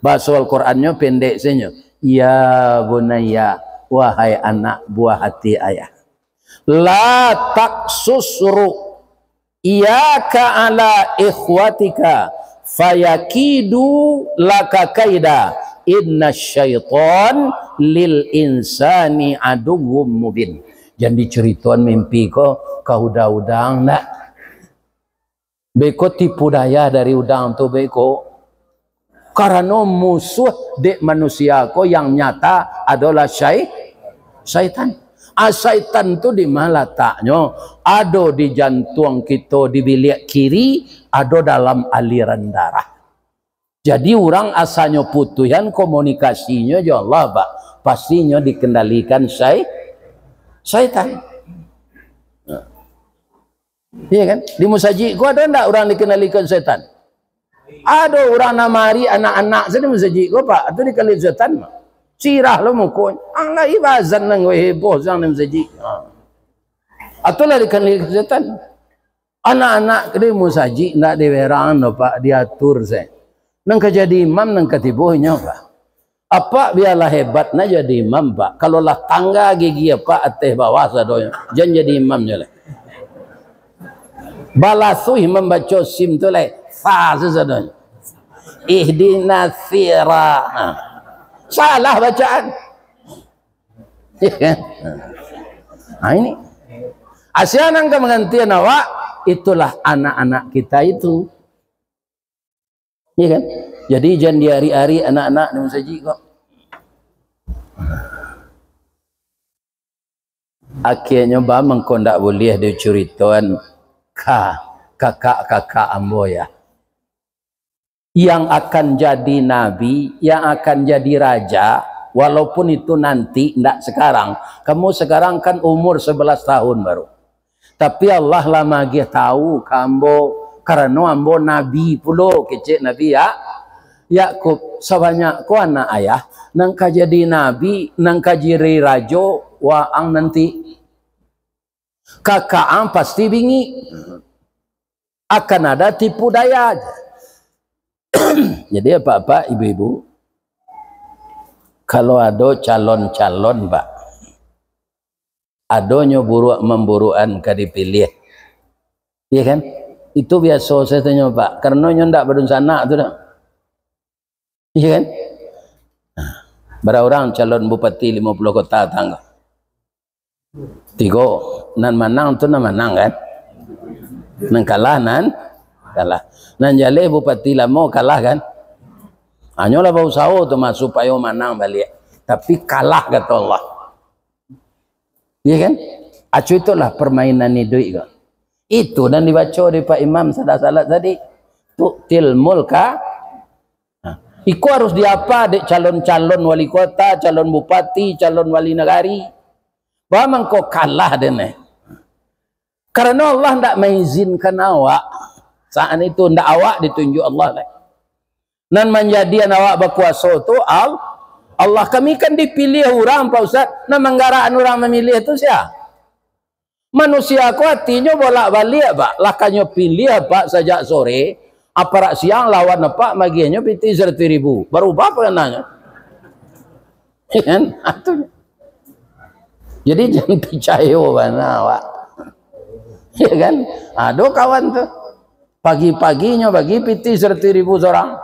Bahaso Al-Qurannyo pendek sajo. Ya bunayya, wahai anak buah hati ayah. La taksus ru iyaka ala ikhwatika fayakidu laka kaida, inna syaitan lil insani aduwwum mubin. Jan dicaritoan mimpi ko ka uda-uda ndak. Beko tipu daya dari uda tu beko. Karano musuah dek manusia ko yang nyata adolah syai-, syaitan. Ah, syaitan tu di ma lataknyo? Ado di jantuang kito di biliak kiri, ado dalam aliran darah. Jadi urang asanyo putuihan komunikasinyo jo Allah, Pak, pastinyo dikendalikan syai-, syaitan. Nah. Iya kan? Di musajik ko ado ndak urang dikendalikan setan? Ado urang nan mari anak-anak sajo di musajik ko, Pak, tu dikendalikan setan, Pak. Sirah lo muko. Ang lai bazan nan heboh sang di musajik. Ha. Atulah dikendalikan setan. Anak-anak di musajik ndak diberang do, Pak, diatur se. Nan ka jadi imam nan ka tibo inyo, Pak. Apak bialah hebat na jadi imam, Pak. Kalau lah tangga gigi apak ateh bawah sadonyo, jan jadi imamnyo lai. Balasuih mambaco sim tu lai, fa sadonyo. Ihdinas sira-, ha. Salah bacaan. Ha, ini. Asia nan ka manggantian awak, itulah anak-anak kita itu. Iya kan? Jadi jan diarik-arik anak-anak di masajik ko. Akhirnyo ba mangko ndak buliah dicuritoan ka kakak-kakak ambo ya. Yang akan jadi nabi, yang akan jadi raja, walaupun itu nanti, ndak sekarang. Kamu sekarang kan umur sebelas tahun baru. Tapi Allah lah magiah tahu ka ambo, karano ambo nabi pulo, kecek Nabi ya, Yakub, sabanyak ko anak ayah, nan ka jadi nabi, nan ka jadi rajo, waang nanti. Kakak ang pasti bingik. Akan ada tipu daya. Jadi apak-apak, ibu-ibu, kalau ado calon-calon, Pak, adonyo buruak mamburuakan ka dipiliah. Iya kan? Itu biaso sajo nyo, Pak. Karano nyo ndak badunsanak tu dah. Iya kan? Nah, bara urang calon bupati limo puluah kota tangga? Tigo. Nan manang tu nan manang kan? Nan kalah nan kalah. Nan jaleh bupati lamo kalah kan? Hanyolah bausaho tu mah supayo manang baliak. Tapi kalah kato Allah. Iya kan? Acu itulah permainan iduik ko. Itu nan dibaco di Pak Imam sada salat tadi. Tu'til mulka. Nah, iko harus diapa dek calon-calon wali kota, calon bupati, calon wali nagari. Ba mangko kalah den eh. Karano Allah ndak maizinkan awak. Saat itu ndak awak ditunjuk Allah lai. Nan manjadian awak bakuaso tu Al-, Allah. Kami kan dipiliah urang, Pak Ustaz. Nan manggarakan urang mamiliah tu sia? Manusia ko atinyo bolak-baliak, Pak. Lah kanyo piliah, Pak, sajak sore, aparak siang lawan apak magiahnyo pitih saratuih ribu. Barubah pandangan. Kan? Itu. Jadi, jan picayo bana awak. Ya kan? Ado kawan tu. Pagi-paginyo bagi pitih saratuih ribu sorang.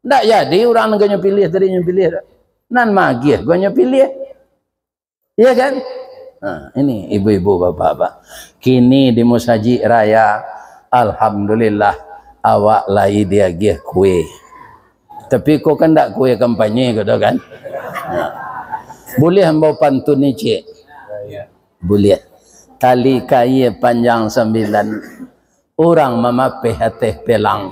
Ndak jadi urang nan kanyo piliah tadi nyo piliah. Nan magiah ko nyo piliah. Iya kan? Nah, ini ibu-ibu, bapak-bapak. Kini di Musajik Raya, alhamdulillah, awak lai diagiah kue. Tapi ko kan ndak kue kampanye ko tu kan? Nah. Buliah ambo pantun ni, cik? Buliah. Tali kaia panjang sambilan, urang mamapeh ateh pelang,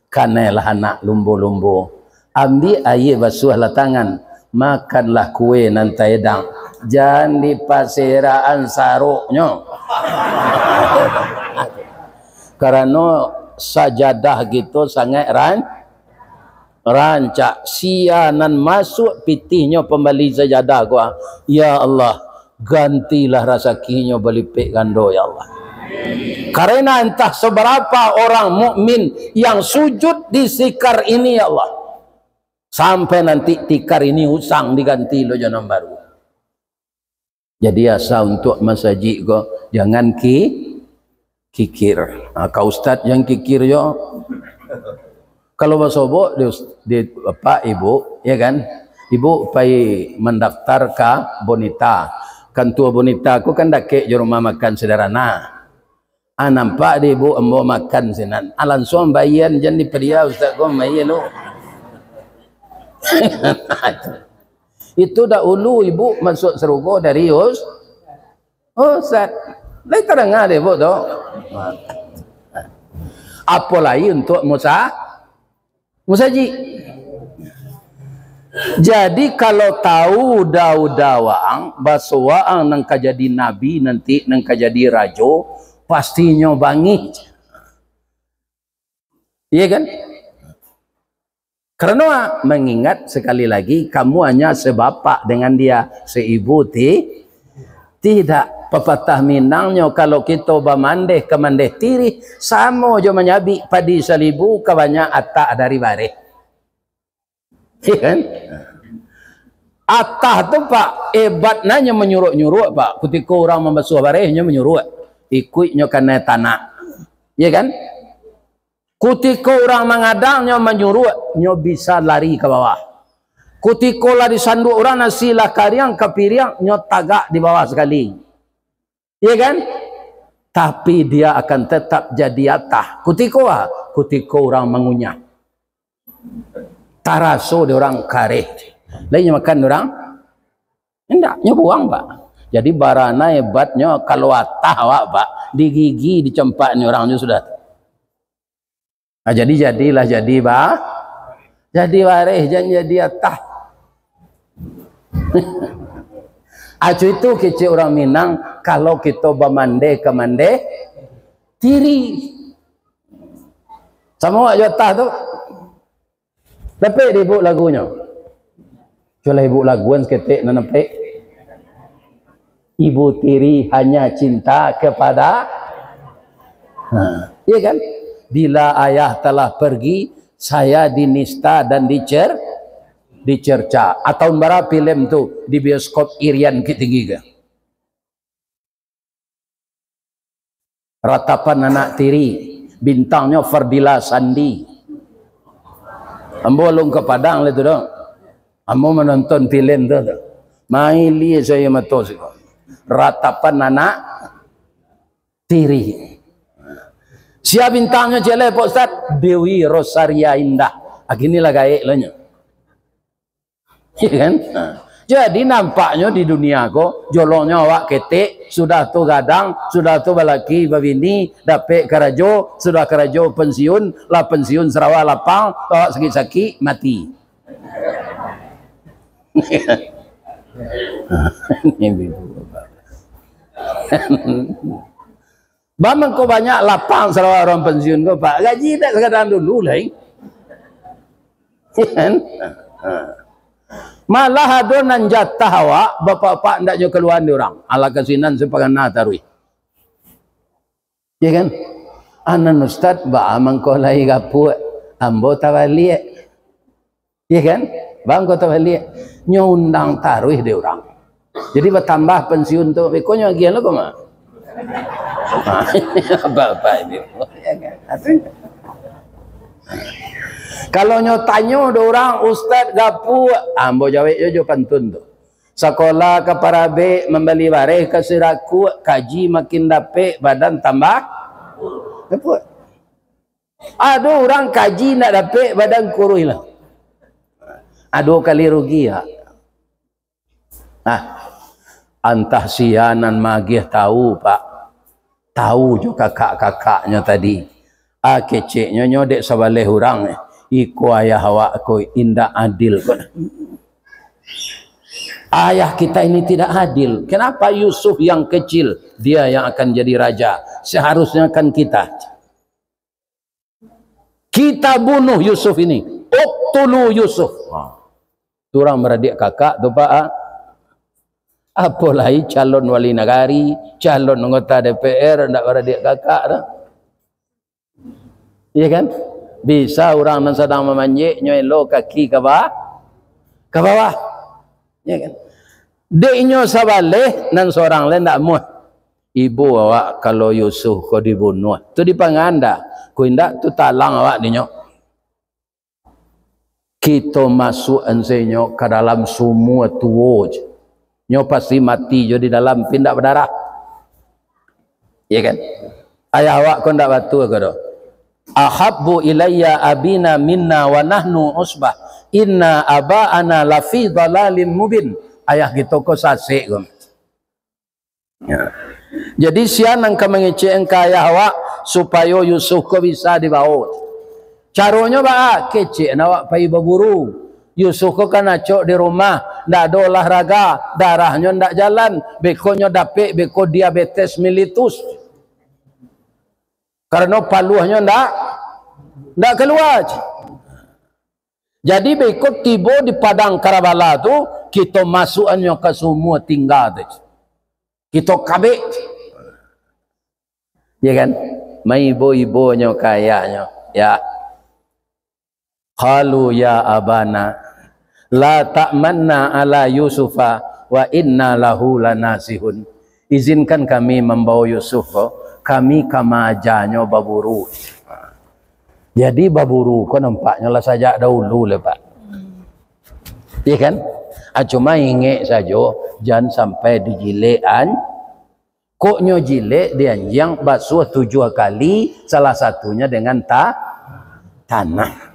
kanailah anak lumbo-lumbo. Ambiak aia basuahlah tangan, makanlah kue nan taedang, jan dipaserakan saroknyo. Karano sajadah kito sangaik ran-, rancak. Sia nan masuak pitihnyo pambali sajadah ko, ah, ya Allah, gantilah rasakinyo balipek gando, ya Allah. Karena entah seberapa orang mukmin yang sujud di tikar ini, ya Allah, sampai nanti tikar ini usang diganti lo jo nan baru. Jadi asa untuak masajik ko, jangan ki-, kikir. Ha, ka ustaz jan kikir jo. Kalau basobok di, di bapak ibu, ya kan? Ibu pai mandaftar ka Bonita. Kantua Bonita ko kan dakek jo rumah makan Sederhana. Ah, nampak di ibu ambo makan sinan. Ah, lansuang baian jan dipadia ustaz ko main lo. Itu dahulu ibu masuk sarugo dari us-, ustaz. Lai tadanga dek ibu tu. Apo lai untuak musa-, musajik. Jadi kalau tahu dauda waang, baso waang nan ka jadi nabi nanti, nan ka jadi rajo, pastinyo bangih. Iya kan? Karano mengingat sekali lagi, kamu hanya sebapak dengan dia, seibu ti-, tidak. Papatah Minangnyo, kalau kito bamandeh ka mandeh tirih, samo jo manyabik padi salibu ka banyak atak dari bareh. Iya kan? Atah tu, Pak, ebatnyo manyuruak-nyuruak, Pak. Kutiko urang mambasuah bareh, nyo manyuruak. Ikuik nyo kanai tanak. Iya kan? Kutiko urang mangadang, nyo manyuruak, nyo bisa lari ka bawah. Kutiko lah disanduak urang nasi lah kariang ka piriang, nyo tagak di bawah sakali. Iya kan? Tapi dia akan tetap jadi atah. Kutiko ah, kutiko urang mangunyah. Taraso dek urang kareh. Lai nyo makan dek urang? Indak, nyo buang, Pak. Jadi, barana hebatnyo kalau atah awak, Pak, digigi, dicampak ni urang nyo sudah. Ah, jadi, jadilah jadi, ba-, jadi bareh, jan jadi atah. Acu itu kecek urang Minang, kalau kito bamandeh ka mandeh, tiri. Samo awak jo atah tu. Dapek dek ibuk lagunyo? Cubolah ibuk laguan saketek nan dapek. Ibu tiri hanya cinta kepada, ha, iya kan? Bila ayah telah pergi, saya dinista dan dicer-, dicerca. Ah, tahun bara filem tu di bioskop Irian Bukittinggi ka? Ratapan Anak Tiri, bintangnyo Fardila Sandi. Ambo alun ka Padang lai tu doh. Ambo manonton filem tu, tu. Mailia sayo mato siko. Ratapan Anak Tiri. Sia bintangnyo ciek lai, Pak Ustaz? Dewi Rosaria Indah. Ah, kini lah gaek lo nyo. Iya kan? Nah, jadi nampaknyo di dunia ko, jolongnyo awak ketek, sudah tu gadang, sudah tu balaki babini, dapek karajo, sudah karajo pensiun, lah pensiun sarawa lapang, awak sakik-sakik, mati. Ba mangko banyak lapang sarawa urang pensiun ko, Pak. Gaji indak sagadang dulu lai. Kan? Ha. Malah ado nan jatah awak, bapak-bapak ndak nyo kaluaan dek urang. Alah kasinan sapagana taruih. Iya kan? Anan ustad, ba mangko lai gapuak. Ambo tabaliak. Iya kan? Bang kota baliak. Nyo undang taruih dek urang. Jadi batambah pensiun tu. Beko nyo agiah lo ko mah. Bapak ini. Iya kan? Artinya, kalau nyo tanyo dek urang, Ustaz Gapu, ambo jawek jo, jo pantun tu. Sakolah ka Parabek, mambali bareh ka Sirakuk, kaji makin dapek, badan tambah gapuak. Ado urang kaji ndak dapek, badan kuruih lah. Ado kali rugi, ya. Nah, antah sia nan magiah tahu, Pak. Tahu jo kakak-kakaknyo tadi. Ah, keceknyo nyo dek sabaleh urang, eh. Iko ayah awak ko indak adil ko. Ayah kita ini tidak adil. Kenapa Yusuf yang kecil, dia yang akan jadi raja? Seharusnya kan kita. Kita bunuh Yusuf ini. Uqtulu Yusuf. Ha. Tu urang baradiak kakak tu, Pak, ah. Apolai calon wali nagari, calon anggota D P R, ndak baradiak kakak tu. Iya kan? Bisa urang nan sadang mamanjek, nyo elo kaki ka ba-, ka bawah. Iya kan? Dek inyo sabaleh, nan sorang lai ndak amuah. Ibo awak kalau Yusuf ko dibunuah, tu dipanganda. Ko indak, tu talang awak dinyo. Kito masuak-an se nyo ka dalam sumua tuo je. Nyo pasti mati jo di dalam, pi indak badarah. Iya kan? Ayah awak ko ndak batua ko doh. "Ahabbu ilayya abina minna wa nahnu usbah. Inna aba'ana lafi dhalalim mubin." Ayah kito ko sasek ko. Ya. Jadi, sia nan ka mangecek ka ayah awak, supayo Yusuf ko bisa dibawo. Caronyo baa? Kecek awak pai baburu. Yusuf ko kan acok di rumah, ndak ado olahraga, darahnyo ndak jalan, bekonyo dapek beko diabetes mellitus. Karano paluahnyo ndak, ndak kalua. Jadi, beko tibo di padang Karbala tu, kito masuakannyo ka sumua tingga tu. Kito kabek. Ya kan? Maibo-ibonyo ka ayahnyo. Ya. Qalu ya abana, la ta'manna ala Yusufa wa inna lahu lanasihun. Izinkan kami mambawo Yusuf ko, kami ka maajanyo baburu. Jadi baburu ko nampaknyo lah sajak dahulu lai, Pak. Iya kan? Ah, cuma ingek sajo, jan sampai dijilek an-, kok nyo jilek di anjiang basuah tujuah kali, salah satunya dengan ta-, tanah.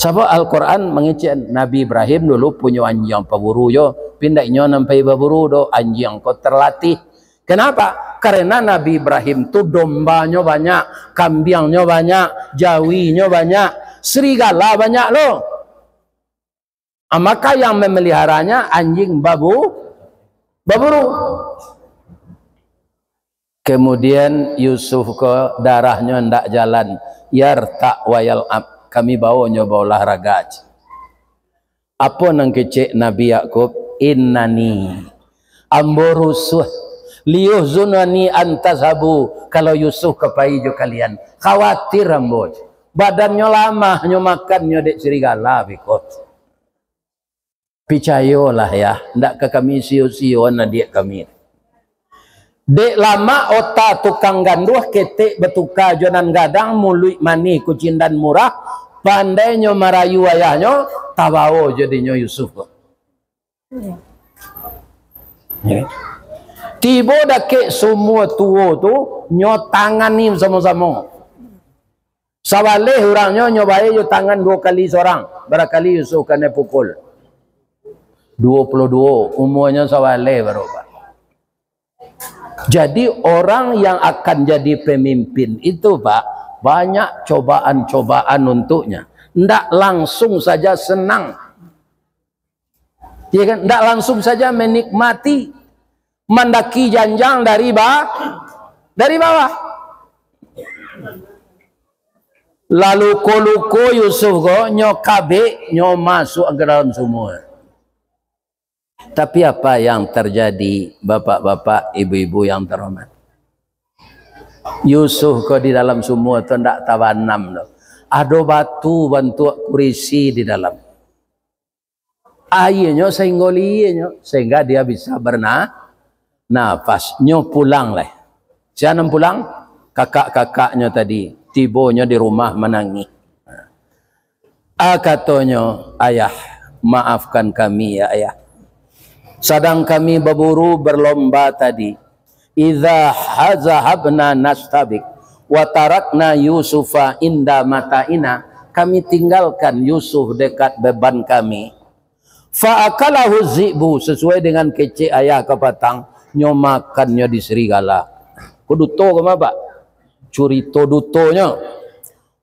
Sabab Al-Quran mangecek Nabi Ibrahim dulu punyo anjiang paburu jo, pindak inyo nan pai baburu do, anjiang ko terlatih. Kenapa? Karena Nabi Ibrahim tu dombanyo banyak, kambiangnyo banyak, jawinyo banyak, serigala banyak lo. Ah, maka yang memeliharanya anjing babu-, baburu. Kemudian Yusuf ko darahnyo ndak jalan, yarta' wa yal'ab, kami bawo nyo baolahraga. Apo nan kecek Nabi Yakub? Innani, ambo rusuah, liyuhzunani an tazhabu, kalau Yusuf ka pai jo kalian, khawatir ambo. Badannyo lamah, nyo makannyo dek serigala biko. Picayolah, yah, ndak ka kami sio-sioan adiak kami. Dek lamak ota tukang ganduah, ketek batuka jo nan gadang, muluik manih kucindan murah, pandainyo marayu ayahnyo, tabawo jadinyo Yusuf ko. Ya. Tibo dakek sumua tuo tu, nyo tangani samo-samo. Sabaleh urangnyo, nyo bae jo tangan duo kali sorang. Barakali Yusuf kanai pukul. Duo puluah duo, umuanyo sabaleh baru, Pak. Jadi, orang yang akan jadi pemimpin itu, Pak, banyak cobaan-cobaan untuknya. Ndak langsung saja senang. Ya kan? Ndak langsung saja menikmati, mandaki janjang dari ba-, dari bawah. Lalu ko luko Yusuf ko, nyo kabek, nyo masuak ka dalam sumua. Tapi apa yang terjadi, bapak-bapak, ibu-ibu yang terhormat? Yusuf ko di dalam sumua tu ndak tabanam tu. Ado batu bantuak kurisi di dalam. Aianyo sainggo lienyo, sehingga dia bisa berna-, nafas. Nyo pulang lai. Sia nan pulang? Kakak-kakaknyo tadi. Tibonyo di rumah manangih. Ah, katonyo, "Ayah, maafkan kami, ya Ayah. Sadang kami baburu berlomba tadi. Idza hazahabna nastabik, wa tarakna Yusufa inda mata'ina." Kami tinggalkan Yusuf dekat beban kami. Fa akalahu zi'bu, sesuai dengan kecek ayah kapatang, nyo makannyo di serigala. Ko duto ko ma, Pak? Curito dutonyo.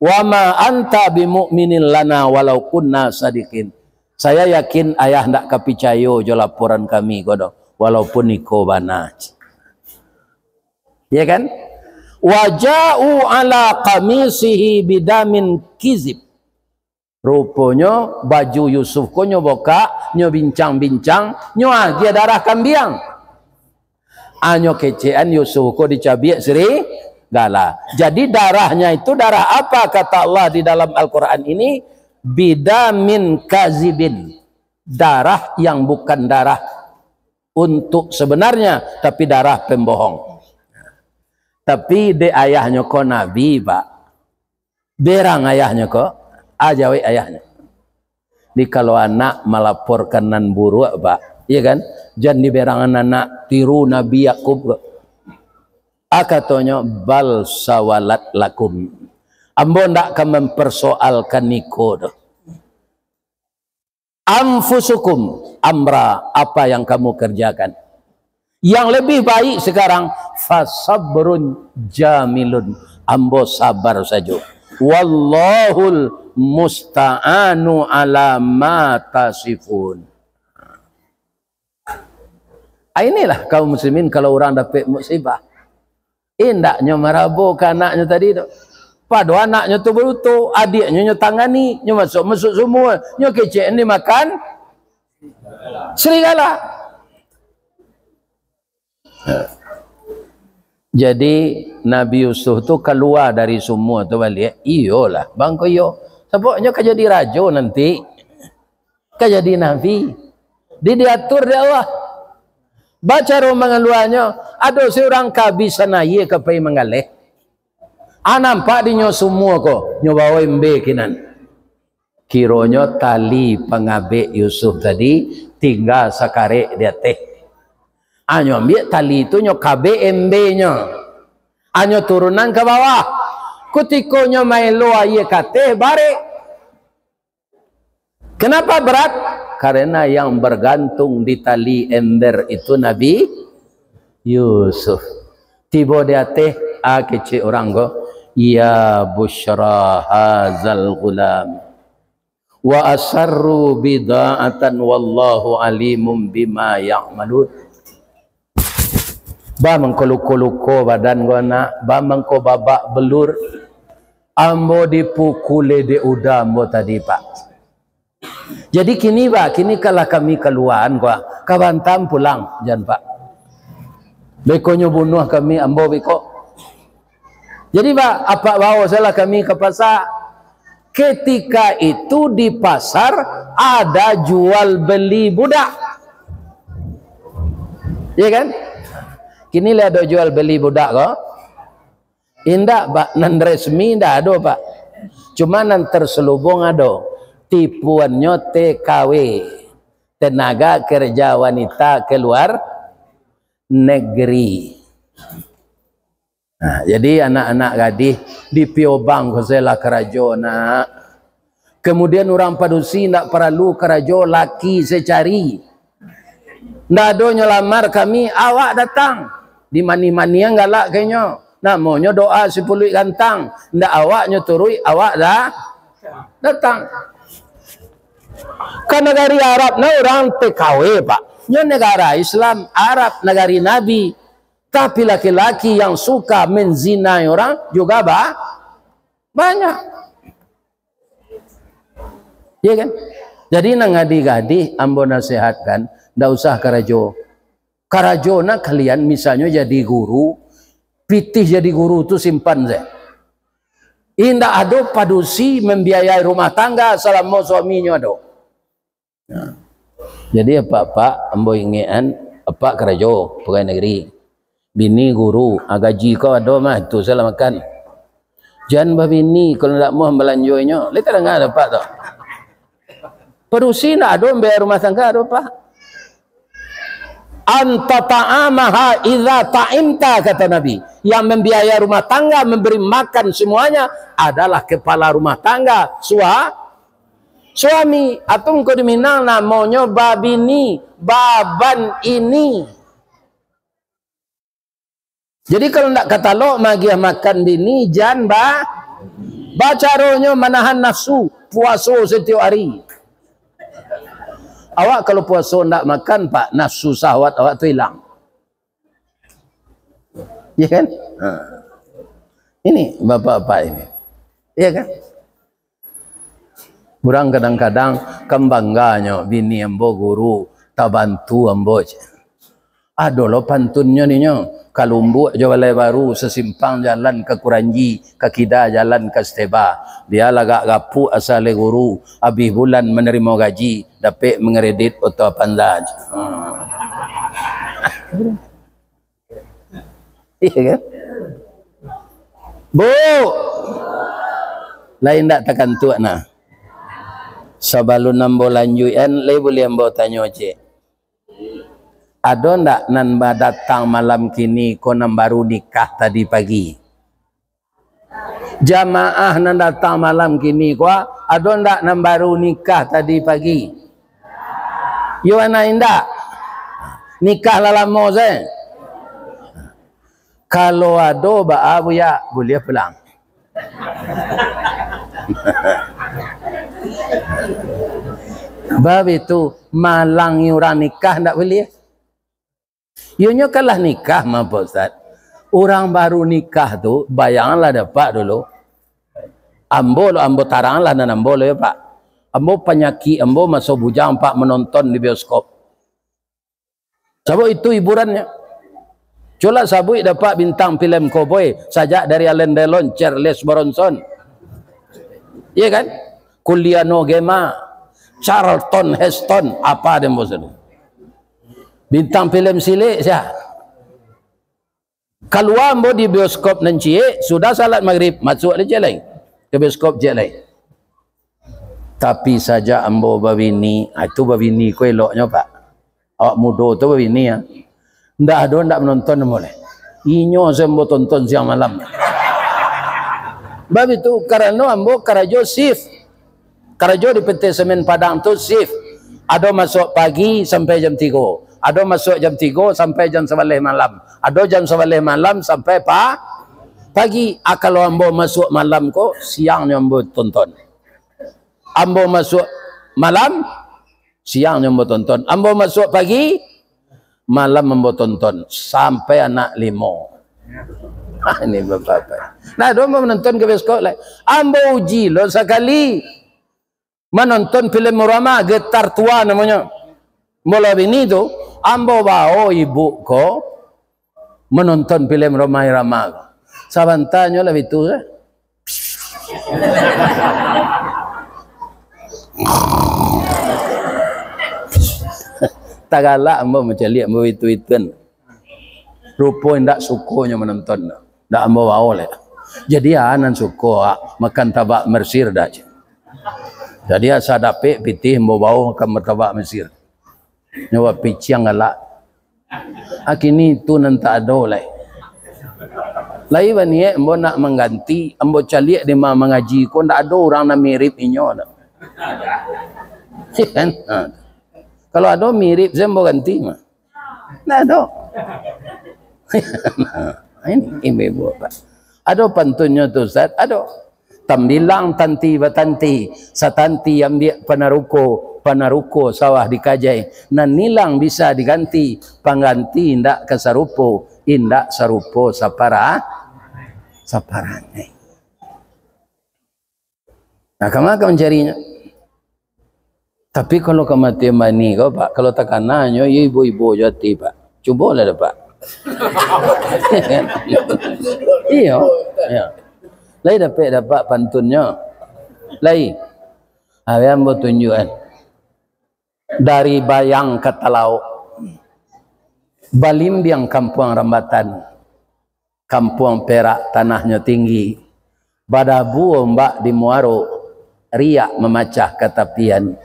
"Wa ma anta bimu'minin lana walau kunna sadiqin." Saya yakin ayah ndak ka picayo jo laporan kami ko doh, walaupun iko bana. Ya kan? "Wa ja'u ala qamisihi bidamin kizib." Ruponyo baju Yusuf ko nyo bokak, nyo bincang-bincang, nyo agiah darah kambiang. Anyo kecekan Yusuf ko dicabiak serigala. Jadi, darahnya itu darah apa, kata Allah di dalam Al-Quran ini? "Bidamin kazibin." Darah yang bukan darah untuk sebenarnya, tapi darah pembohong. Tapi dek ayahnyo ko nabi, Pak. Berang ayahnyo ko, ah, jawek ayahnyo. Jadi, kalau anak malaporkan nan buruak, Pak, iya kan? Jan diberangan anak, tiru Nabi Yakub ko. Ah, katonyo, "Bal sawalat lakum." Ambo ndak ka mempersoalkan iko doh. "Anfusukum amra," apa yang kamu kerjakan. Yang lebih baik sekarang, "Fasabrun jamilun," ambo sabar sajo. "Wallahul musta'anu ala ma tasifun." Ah, inilah kaum muslimin kalau urang dapek musibah. Indaknyo marabo ka anaknyo tadi tu. Pado anaknyo tu baruto, adiaknyo nyo tangani, nyo masuak-masuak sumua, nyo kecek dimakan serigala. Jadi, Nabi Yusuf tu kalua dari sumua tu baliak, iyolah, bangko iyo. Sabab nyo ka jadi rajo nanti. Ka jadi nabi. Di, diatur dek Allah. Bacaro mangaluanyo, ado surang kabisan aia ka pai manggaleh. Ah, nampak dinyo sumua ko, nyo bawa embe kinan. Kironyo tali pangabek Yusuf tadi tingga sakarek di ateh. Ah, nyo ambiak tali tu, nyo kabek embenyo. Ah, nyo turunan ka bawah. Kutiko nyo maelo aia ka ateh, barek. Kenapa berat? Karena yang bergantung di tali ember itu Nabi Yusuf. Tibo di ateh, a kecek urang ko, "Ya busyra hazal ghulam. Wa asarru bida'atan wallahu alimum bima ya'malun." Ba mangko luko-luko badan ko, nak, ba mangko babak belur. Ambo dipukuli dek uda ambo tadi, Pak. Jadi kini, Pak, kini kalah kami kaluaan, ko, ka Batam pulang, jan, Pak. Bekonyo bunuah kami, ambo beko. Jadi, Pak, apak bawo salah kami ka pasar. Ketika itu di pasar ada jual beli budak. Iya kan? Kini lah ada jual beli budak ko. Indak, Pak, nan resmi indak ado, Pak. Cuma nan terselubung ado. Tipuannyo T K W, tenaga kerja wanita ke luar negeri. Nah, jadi anak-anak gadih di Piobang ko se lah karajo, nak. Kemudian urang padusi ndak paralu karajo, laki se cari. Ndak ado nyo lamar kami, awak datang. Di manih-manihan galak ka inyo. Namonyo doa sipuluik gantang. Ndak awak nyo turuik, awak dah datang. Ka nagari Arab nah urang T K W, Pak. Nyo negara Islam, Arab, nagari Nabi. Tapi laki-laki yang suka menzinai orang juga ba-, banyak. Iya kan? Jadi, nan gadih-gadih ambo nasihatkan, ndak usah karajo. Karajo nak kalian, misalnyo jadi guru, pitih jadi guru tu simpan se. Indak ado padusi membiayai rumah tangga salamo suaminyo ado. Nah. Jadi, apak-apak, ambo ingekan, apak karajo, pegawai negeri. Bini guru, ah, gaji kau ado mah, tu salah makan. Jan babini, kalau ndak muah balanjo inyo. Lai tadanga apak tu? Padusi ndak ado, membiayai rumah tangga ado, Pak. "Anta ta'amaha idza ta'imta," kata Nabi. Yang membiayai rumah tangga, memberi makan semuanya adalah kepala rumah tangga, sua-, suami. Atau engkau di Minang namonyo babini, baban ini. Jadi, kalau ndak katalok magiah makan bini, jan ba-, bacaronyo manahan nafsu, puaso satiok ari. Awak kalau puaso ndak makan, Pak, nafsu syahwat awak tu ilang. Iya kan? Ha. Ini bapak-bapak ini. Iya kan? Urang kadang-kadang kan bangganyo, "Bini ambo guru, tabantu ambo," cek. Ado lo pantunnyo ninyo, "Kalumbuak jo Balai Baru, sasimpang jalan ka Kuranji, ka kida jalan ka Steba. Bia lah agak gapuak asa lai guru, abih bulan manarimo gaji, dapek mangkredit oto Avanza," cek. Iya kan? Bu, lai ndak takantuak nah. Sabalun ambo lanjuikan, lai buliah ambo tanyo ciek? Ado ndak nan badatang malam kini ko nan baru nikah tadi pagi? Jamaah nan datang malam kini ko, ado ndak nan baru nikah tadi pagi? Yo, ana indak? Nikah lah lamo se. Kalau ado, baa, Buya? Buliah pulang. Bab itu, malangi urang nikah ndak buliah. Iyonyo kan lah nikah mah, Pak Ustaz. Urang baru nikah tu, bayanganlah dek Apak dulu. Ambo lo, ambo taranglah nan ambo lo yo, Pak. Ambo panyakik ambo maso bujang, Pak, manonton di bioskop. Sabab itu hiburannyo. Cubolah sabuik dek Apak bintang filem koboi, sajak dari Alain Delon, Charles Bronson. Iya kan? Giuliano Gemma, Charlton Heston, apa dek ambo sadonyo? Bintang filem silik sia? Kalua ambo di bioskop nan ciek, sudah salat Magrib, masuak lai ciek lai. Ka bioskop ciek lai. Tapi sajak ambo babini, ah, itu babini ko eloknyo, Pak. Awak mudo tu babini, ya. Ndak ado ndak manonton ambo lai. Inyo se ambo tonton siang malam. Bab itu, karano ambo karajo shift. Karajo di P T Semen Padang tu shift. Ado masuak pagi sampai jam tigo. Ado masuak jam tigo sampai jam sabaleh malam. Ado jam sabaleh malam sampai pa-, pagi. Ah, kalau ambo masuak malam ko, siangnyo ambo tonton. Ambo masuak malam, siangnyo ambo tonton. Ambo masuak pagi, malam ambo tonton. Sampai anak limo. Ah, ini bapak-bapak. Nah, ado ambo manonton ka bioskop lai. Ambo uji lo sakali. Manonton filem Rhoma, Getar Tua namonyo. Molo bini tu, ambo bao ibu ko manonton filem Rhoma Irama ko. Sabantanyo lah bitu se. Tagalak ambo mancaliak ambo itu-ituan. Rupo indak sukonyo manonton. Ndak ambo bao lai. Jadi, ah, nan suko, ah, makan tabak Mesir dah, cik. Jadi, asa dapek pitih ambo bao makan martabak Mesir. Nyo bapiciang galak. Ah, kini tu nan tak ado lai. Lai baniaik ambo nak mangganti, ambo caliak di ma-, mangaji ko, ndak ado urang nan mirip inyo tu. Kan? Ha. Kalau ado mirip, se ambo ganti mah. Ndak ado. Ini ibu-ibu, Pak. Ado pantunnyo tu, Ustaz? Ado. Tambilang tanti batanti, satanti ambiak panaruko, panaruko sawah dikajai. Nan ilang bisa diganti, pangganti indak ka sarupo, indak sarupo sapara-, saparangai. Nah, kama ka mancarinyo? Tapi kalau kamatian bani ko, Pak, kalau takananyo, iyo ibo-ibo jo ati, Pak. Cubolah dapek. Iyo, iyo. Lai dapek, dapek pantunnyo. Lai. Ari ambo tunjuakan. Dari Bayang ka Talaok. Balimbiang Kampuang Rambatan. Kampuang Perak tanahnyo tinggi, badabu ombak di muaro, riak mamacah ka tapian.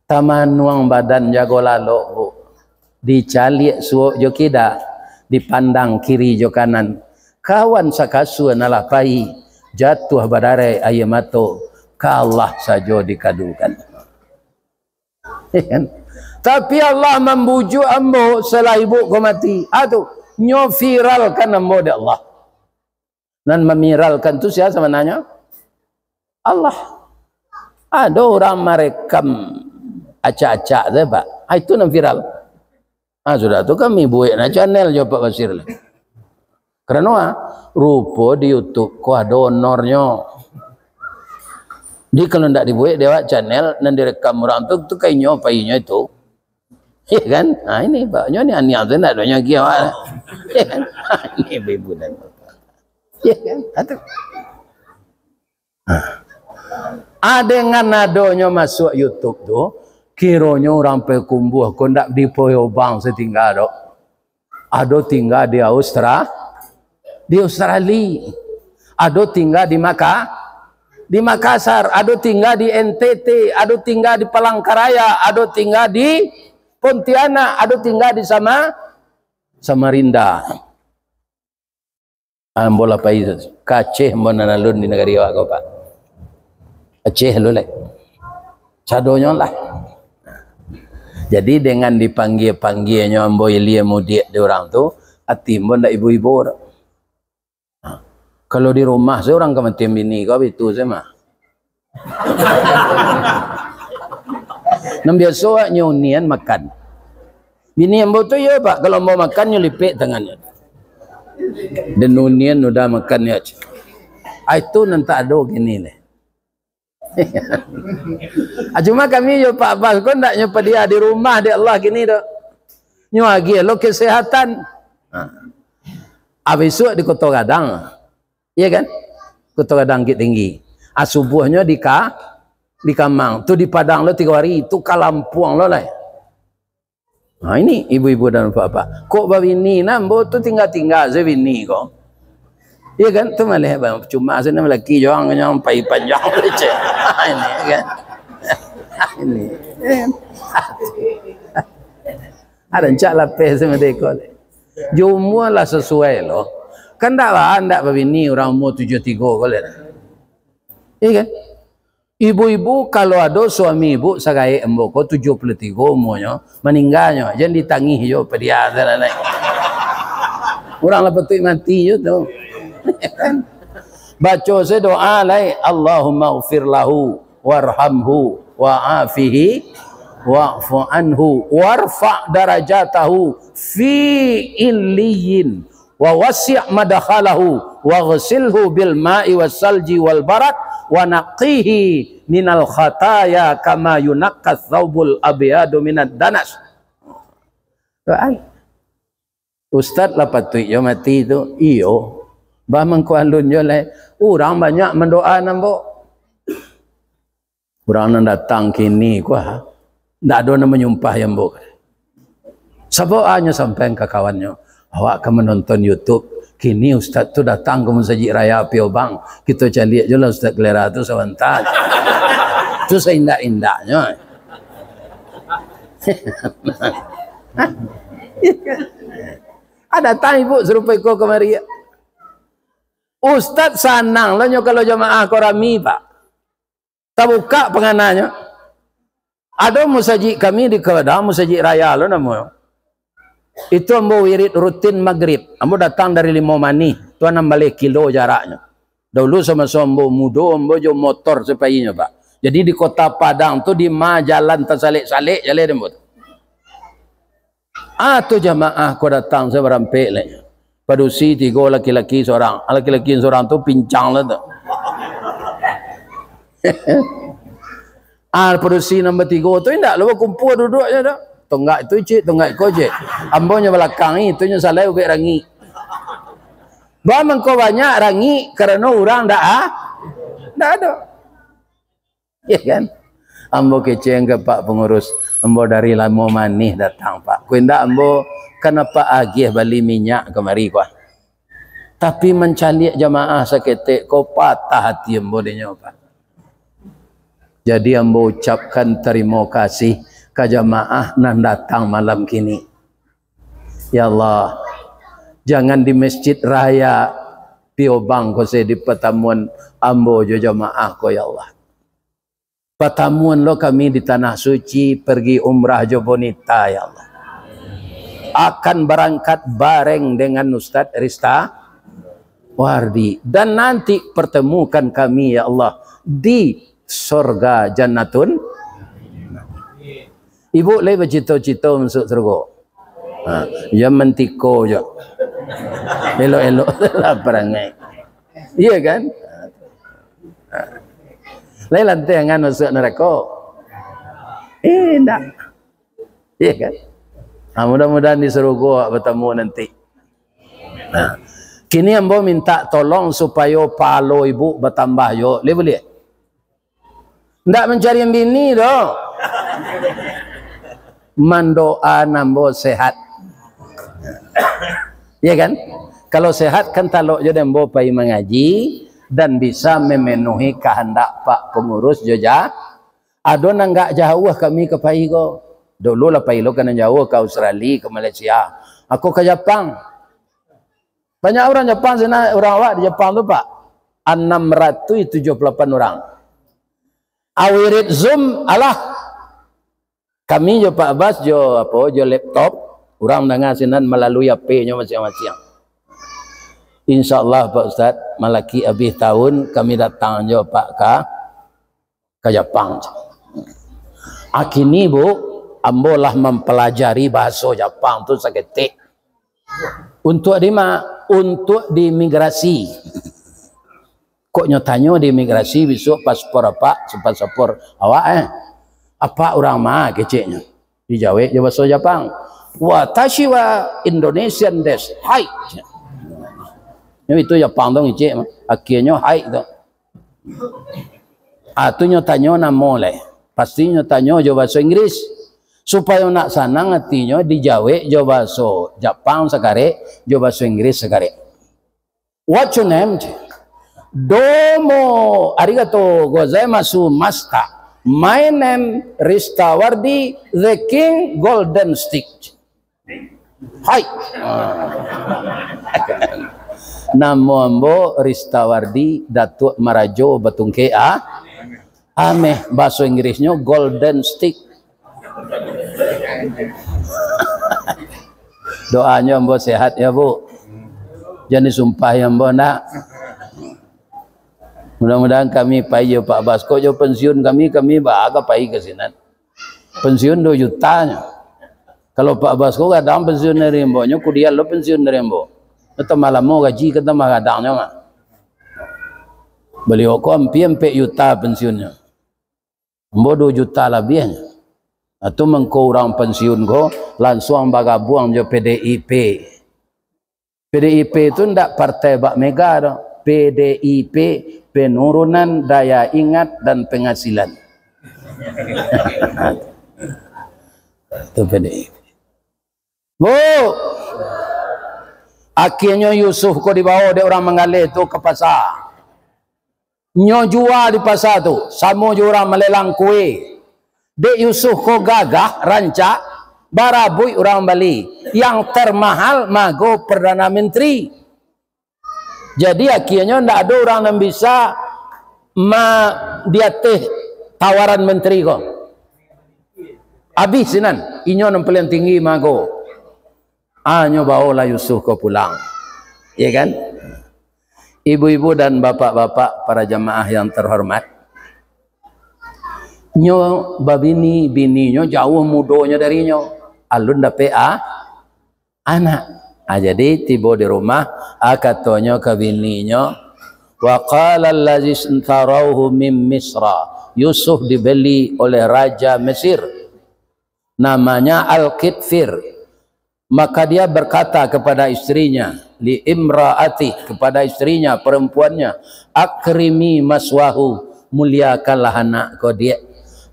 Tamanuang badan jago lalok, Bu. Dicaliak suok jo kida, dipandang kiri jo kanan. Kawan sakasua nan lah pai, jatuah badarai aia mato, ka Allah sajo dikadukan. Kan? Tapi Allah mambujuak ambo setelah ibu ko mati. Ah, tu, nyo viralkan ambo dek Allah. Nan mamiralkan tu sia sabananyo? Allah. Ado urang marekam acak-acak tu, Pak. Ah, itu nan viral. Ah, sudah tu kami buek nah channel jo Pak Basir lah. Karano, ah, rupo di YouTube ko ado honornyo. Jadi, kalau ndak dibuek dek awak channel nan direkam urang tu, tu ka inyo, painyo itu. Iya kan? Ha, ini, Pak. Nyo ni aniang tu ndak ado nyo agi awak. Iya kan? Ha, ini ibu-ibu dan bapak. Iya kan? Ha, tu. Ha. Ah, dengan adonyo masuak YouTube tu, kironyo urang Payakumbuah ko ndak di Pulau Gebang se tingga doh. Ado tingga di Austra-, di Australia. Ado tingga di Maka-, di Makassar. Ado tingga di N T T. Ado tingga di Palangkaraya. Ado tingga di Pontianak. Ado tingga di Sama-, Samarinda. Ambo lah pai ka Aceh, ambo nan alun di nagari awak ko, Pak. Aceh lu lai. Sadonyo lah. Jadi, dengan dipanggia-panggianyo ambo ilia mudiak di urang tu, ati ambo ndak ibo-ibo doh. Ha. Kalau di rumah se urang kamatian bini ko, bitu se mah. Nan biaso awak nyo unian makan. Bini ambo tu, iyo, Pak, kalau ambo makan, nyo lipek tangannyo. Den unian udah makan, yo. Ah, itu nan tak ado kini ni. Ah, cuma kami jo Pak Bas ko ndak nyo padia di rumah dek Allah kini doh. Nyo agiah lo kesehatan. Ha. Ah, bisuak di Koto Gadang. Iya kan? Koto Gadang Bukittinggi. Ah, subuahnyo di ka-, di Kamang. Tu di Padang lo tigo hari, tu ka Lampuang lo lai. Ha, ini ibu-ibu dan bapak-bapak. Kok babini nah, ambo tu tingga-tingga se bini ko. Iya kan? Tu maleh, bang. Cuma se nan laki joang, joang pai panjang leceh. Ini kan. Ini. Ada rancak lapeh se merdeka. Jo umua lah sasuai lo. Kan ndak lah, ndak babini urang umua tujuah tigo ko lai. Iya kan? Ibu-ibu, kalau ado suami ibu sagaek ambo ko, tujuah puluah tigo umuanyo, maningganyo, jan ditangih jo padiah tu lah, lai. Urang lah patuik mati jo tu. Baco se doa lai, "Allahumma ghfir lahu, warhamhu, wa'afihi, wa'fu anhu, warfa' darajatahu fi illiyin, wa wasi' madkhalahu, waghsilhu bil ma'i was salji wal barad, wa naqqihi minal khataya kama yunaqqa tsaubul abyadu minad danas." Doa. Ustaz lah patuik jo mati tu? Iyo. Bah mangko alun jo lai. Urang banyak mandoa ambo. Urang nan datang kini ko, ha, ndak ado nan manyumpahi ambo. Sabab hanyo sampaian ka kawannyo, "Awak ka manonton YouTube, kini ustaz tu datang ka Masajik Raya Piobang. Kito caliak jo lah Ustaz Kalera tu sabanta." Tu saindak-indaknyo. Ah, datang ibu sarupo iko kamari. Ustaz sanang lo nyo kalau jamaah ko rami, Pak. Tabuka pangananyo. Ado musajik kami di Keladang, musajik raya lo namonyo. Itu ambo wirid rutin magrib. Ambo datang dari Limau Manih, tu anam baleh kilo jaraknyo. Dahulu samaso ambo mudo, ambo jo motor sapainyo, Pak. Jadi di Kota Padang tu, di ma jalan tasalek-salek jalan ambo tu. Ah, tu jamaah ko datang sabarampek lai. Padusi tigo, laki-laki surang. Ah, laki-laki surang tu pincang lah tu. Ah, padusi nambah tigo tu indak lo bakumpua duduaknyo doh. Tonggak tu cik, tonggak ko cik. Ambo nyo balakang, itu nyo salai ubek rangik. Bah mangko banyak rangik karano urang ndak, ah? Ndak ado. Ya kan? Ambo kecek ka Pak Pangurus, "Ambo dari Limau Manih datang, Pak. Kok indak ambo kan Apak agiah bali minyak kamari, kuah. Tapi mancaliak jamaah saketek ko patah ati ambo dinyo, Pak." Jadi ambo ucapkan tarimo kasih ka jamaah nan datang malam kini. Ya Allah, jangan di Masjid Raya Piobang ko se dipatamuan ambo jo jamaah ko, ya Allah. Patamuan lo kami di Tanah Suci, pergi umrah jo Bonita, ya Allah. Akan barangkat bareng dengan Ustaz Rista Wardi. Dan nanti pertemukan kami, ya Allah, di sorga Jannatun. Ibu lai bacito-cito masuk surga. Ha, jan mantiko jo. Elok-elok lah parangai. Iya kan? Ha. Lai lantiangan masuk narako? Eh, indak. Iya kan? Ha, mudah-mudahan di surga awak batamu nanti. Nah, kini ambo minta tolong supayo pahalo ibu batambah jo. Boleh, boleh? Ndak mancari bini doh. Mandoa ambo sehat. Ya kan? Kalau sehat kan talok jo ambo pai mangaji dan bisa memenuhi kahandak Pak Pangurus jo ja-, ado nan agak jauah kami ka pai ko. Dulu lah pai lo ka nan jauah, ka Australia, ka Malaysia. Ako ka Japang. Banyak urang Japang sinan, urang awak di Japang tu, Pak. Anam ratuih tujuah puluah lapan urang. Awirit Zoom, alah. Kami jo Pak Bas, jo apo, jo laptop, urang danga sinan malalui H P-nyo masiang-masiang. Insya Allah, Pak Ustaz, malaki abih tahun kami datang jo, Pak, ka ka Japang. Akini, Bu, ambo lah mampalajari bahaso Japang tu saketek. Untuak di ma? Untuak di imigrasi. Kok nyo tanyo di imigrasi, bisuak paspor apak, paspor awak, eh? Apak urang ma keceknyo? Dijawek jo bahaso Japang. "Watashi wa Indonesian desu. Hai." Nyo itu Japang tu ngecek, akhirnyo hai tu. Ah, tu nyo tanyo namo lai. Pasti nyo tanyo jo bahaso Inggris. Supayo nak sanang atinyo dijawek jo bahaso Japang sakarek, jo bahaso Inggris sakarek. "What's your name?" "Domo arigato gozaimasu masta. My name Ristawardi the King Golden Stick." "Hai." Ah. "Namo ambo Ristawardi Datuak Marajo Batungkek, ah." Ameh, bahaso Inggrisnyo golden stick. Doanyo ambo sehat ya, Bu. Jan disumpahi ambo nak. Mudah-mudahan kami pai jo Pak Basko jo pensiun kami, kami baa ka pai ka sinan. Pensiun duo juta nyo. Kalau Pak Basko gadang pensiun dari ambo, nyo kudian lo pensiun dari ambo. Tambah lamo gaji ka tambah gadangnyo mah. Baliau ko ampia ampek juta pensiunnyo. Ambo duo juta labiahnyo. Nah, tu mangko urang pensiun ko lansuang bagabuang jo P D I P. P D I P tu ndak partai bak Mega doh. P D I P, penurunan daya ingat dan penghasilan. Tu P D I P. Bu, akhirnyo Yusuf ko dibawa dek urang manggaleh tu ka pasa. Nyo jua di pasa tu, samo jo urang malelang kue. Dek Yusuf ko gagah, rancak, barabuik urang bali. Yang termahal mago Perdana Menteri. Jadi, akhirnyo ndak ado urang nan bisa ma-, di ateh tawaran menteri ko. Abih sinan, inyo nan paliang tinggi mago. Ah, nyo baolah Yusuf ko pulang. Iya kan? Ibu-ibu dan bapak-bapak, para jamaah yang terhormat, nyo babini, bininyo jauah mudonyo dari nyo. Alun dapek a-, anak. Ah, jadi tibo di rumah, ah, katonyo ka bininyo, "Wa qala allazi istarauhu min Misra." Yusuf dibeli oleh raja Mesir. Namanya Al-Kitfir. Maka dia berkata kepada istrinya, li imraati, kepada istrinya, perempuannya, "Akrimi maswahu, muliakanlah anak ko, Diak.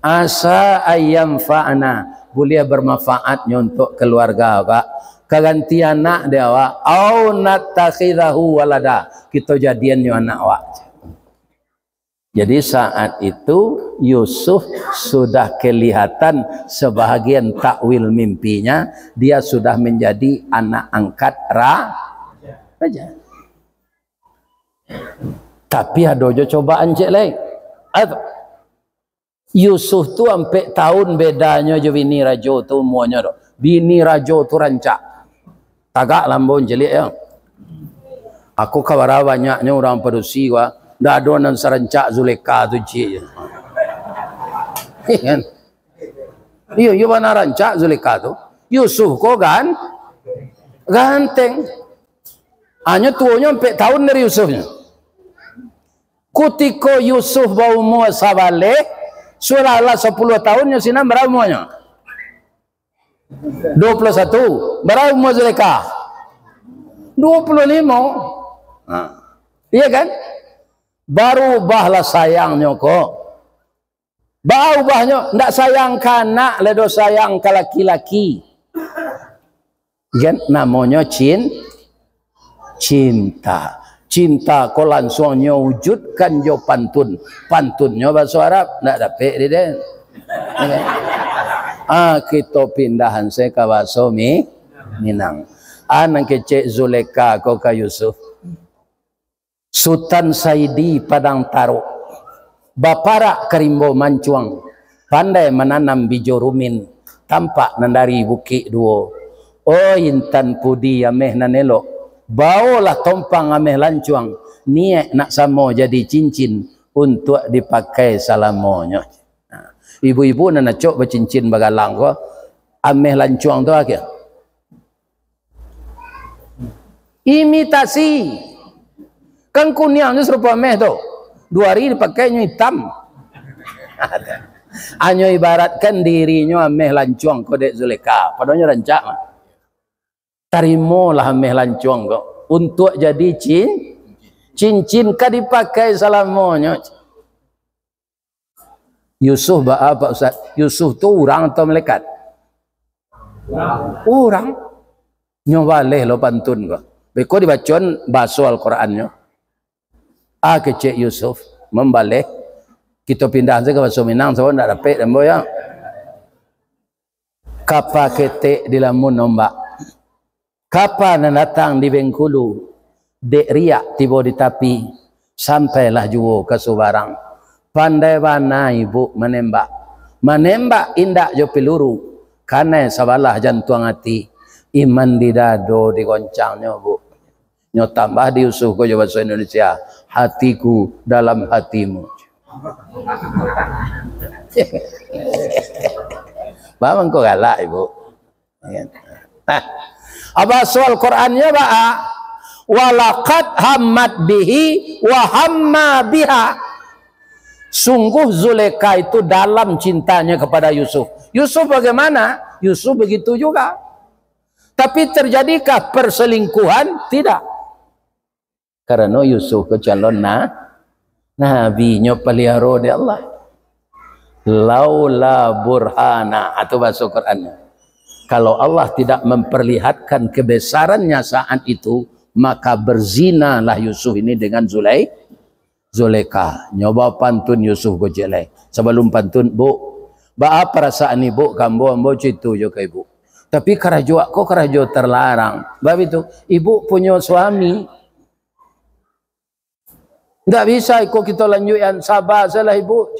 Asa ayyam fa'ana, boleh bermanfaatnyo untuk keluarga awak. Ka ganti anak dek awak, au natakhidahu walada, kito jadiannyo anak awak." Jadi, saat itu Yusuf sudah kelihatan sebahagian takwil mimpinya, dia sudah menjadi anak angkat ra-, raja. Tapi ado jo cobaan ciek lai. Ado. Yusuf tu ampek taun bedanyo jo bini rajo tu umuanyo tu. Bini rajo tu rancak. Tagak lah ambo mancaliak yo. Aku ka bara banyaknyo urang padusi ko, ndak ado nan sarancak Zulekha tu ciek. Iyo kan? Iyo, iyo bana rancak Zulekha tu. Yusuf ko gan-, ganteng. Hanyo tuonyo ampek taun dari Yusufnyo. Kutiko Yusuf baumua sabaleh, sudah lah sapuluah taun nyo sinan, bara umuanyo? Duo puluah satu. Bara umua Zulekha? Duo puluah limo. Nah, iya kan? Barubahlah sayangnyo ko. Baa ubahnyo, ndak sayang ka anak lai doh, sayang ka laki-laki. Kan namonyo cin-, cinta. Cinta ko lansuang nyo wujudkan jo pantun. Pantunnyo bahaso Arab, ndak dapek di den. Ah, kito pindahan se ka bahaso Mi-, Minang. Ah, nan kecek Zulekha ko ka Yusuf. Sutan Saidi Padang Tarok, baparak ka rimbo mancuang, pandai mananam bijo rumin, tampak nan dari bukik duo. Oi intan pudi ameh nan elok, baolah tompang ameh lancuang, niaik nak samo jadi cincin, untuak dipakai salamonyo. Nah, ibu-ibu nan acok bacincin bagalang ko, ameh lancuang tu akhia. Imitasi. Kan kuniang nyo sarupo ameh tu. Duo ari dipakai nyo itam. Hanyo ibaratkan dirinyo ameh lancuang ko dek Zulekha. Padonyo rancak mah. Tarimolah ameh lancuang ko. Untuak jadi cin-, cincin ka dipakai salamonyo. Yusuf baa, Pak Ustaz? Yusuf tu urang atau malaikat? Urang. Nyo baleh lo pantun ko. Beko dibacoan baso Al-Qurannyo. Ah, kecek Yusuf, mambaleh. Kito pindah sajo ka baso Minang, sabab ndak dapek ambo yo. Kapa ketek dilamun ombak, kapa nan datang di Bengkulu, dek riak tibo di tapi, sampailah juo ka Subarang. Pandai bana ibu manembak. Manembak indak jo piluru, kanai sabalah jantuang ati. Iman di dado digoncangnyo, Bu. Nyo tambah di Yusuf ko jo bahaso Indonesia, "Hatiku dalam hatimu." Baa mangko galak, Ibu? Nah, bahaso Al-Qur'annyo baa? "Walaqad hammat bihi wa hamma biha." Sungguh Zulekha itu dalam cintanya kepada Yusuf. Yusuf bagaimana? Yusuf begitu juga. Tapi terjadikah perselingkuhan? Tidak. Karano Yusuf ko calon na-, nabi, nyo paliaro dek Allah. "Laula burhana," atau bahaso Qur'annyo, "Kalau Allah tidak memperlihatkan kebesarannya saat itu, maka berzinalah Yusuf ini dengan Zulai-, Zulekha." Nyo bapantun Yusuf ko ciek lai. Sabalum pantun, "Bu, baa parasaan ibu ka ambo, ambo carito jo ka ibu. Tapi karajo awak ko karajo terlarang." Baitu, ibu punyo suami. "Ndak bisa iko kito lanjuikan, saba sajolah ibu."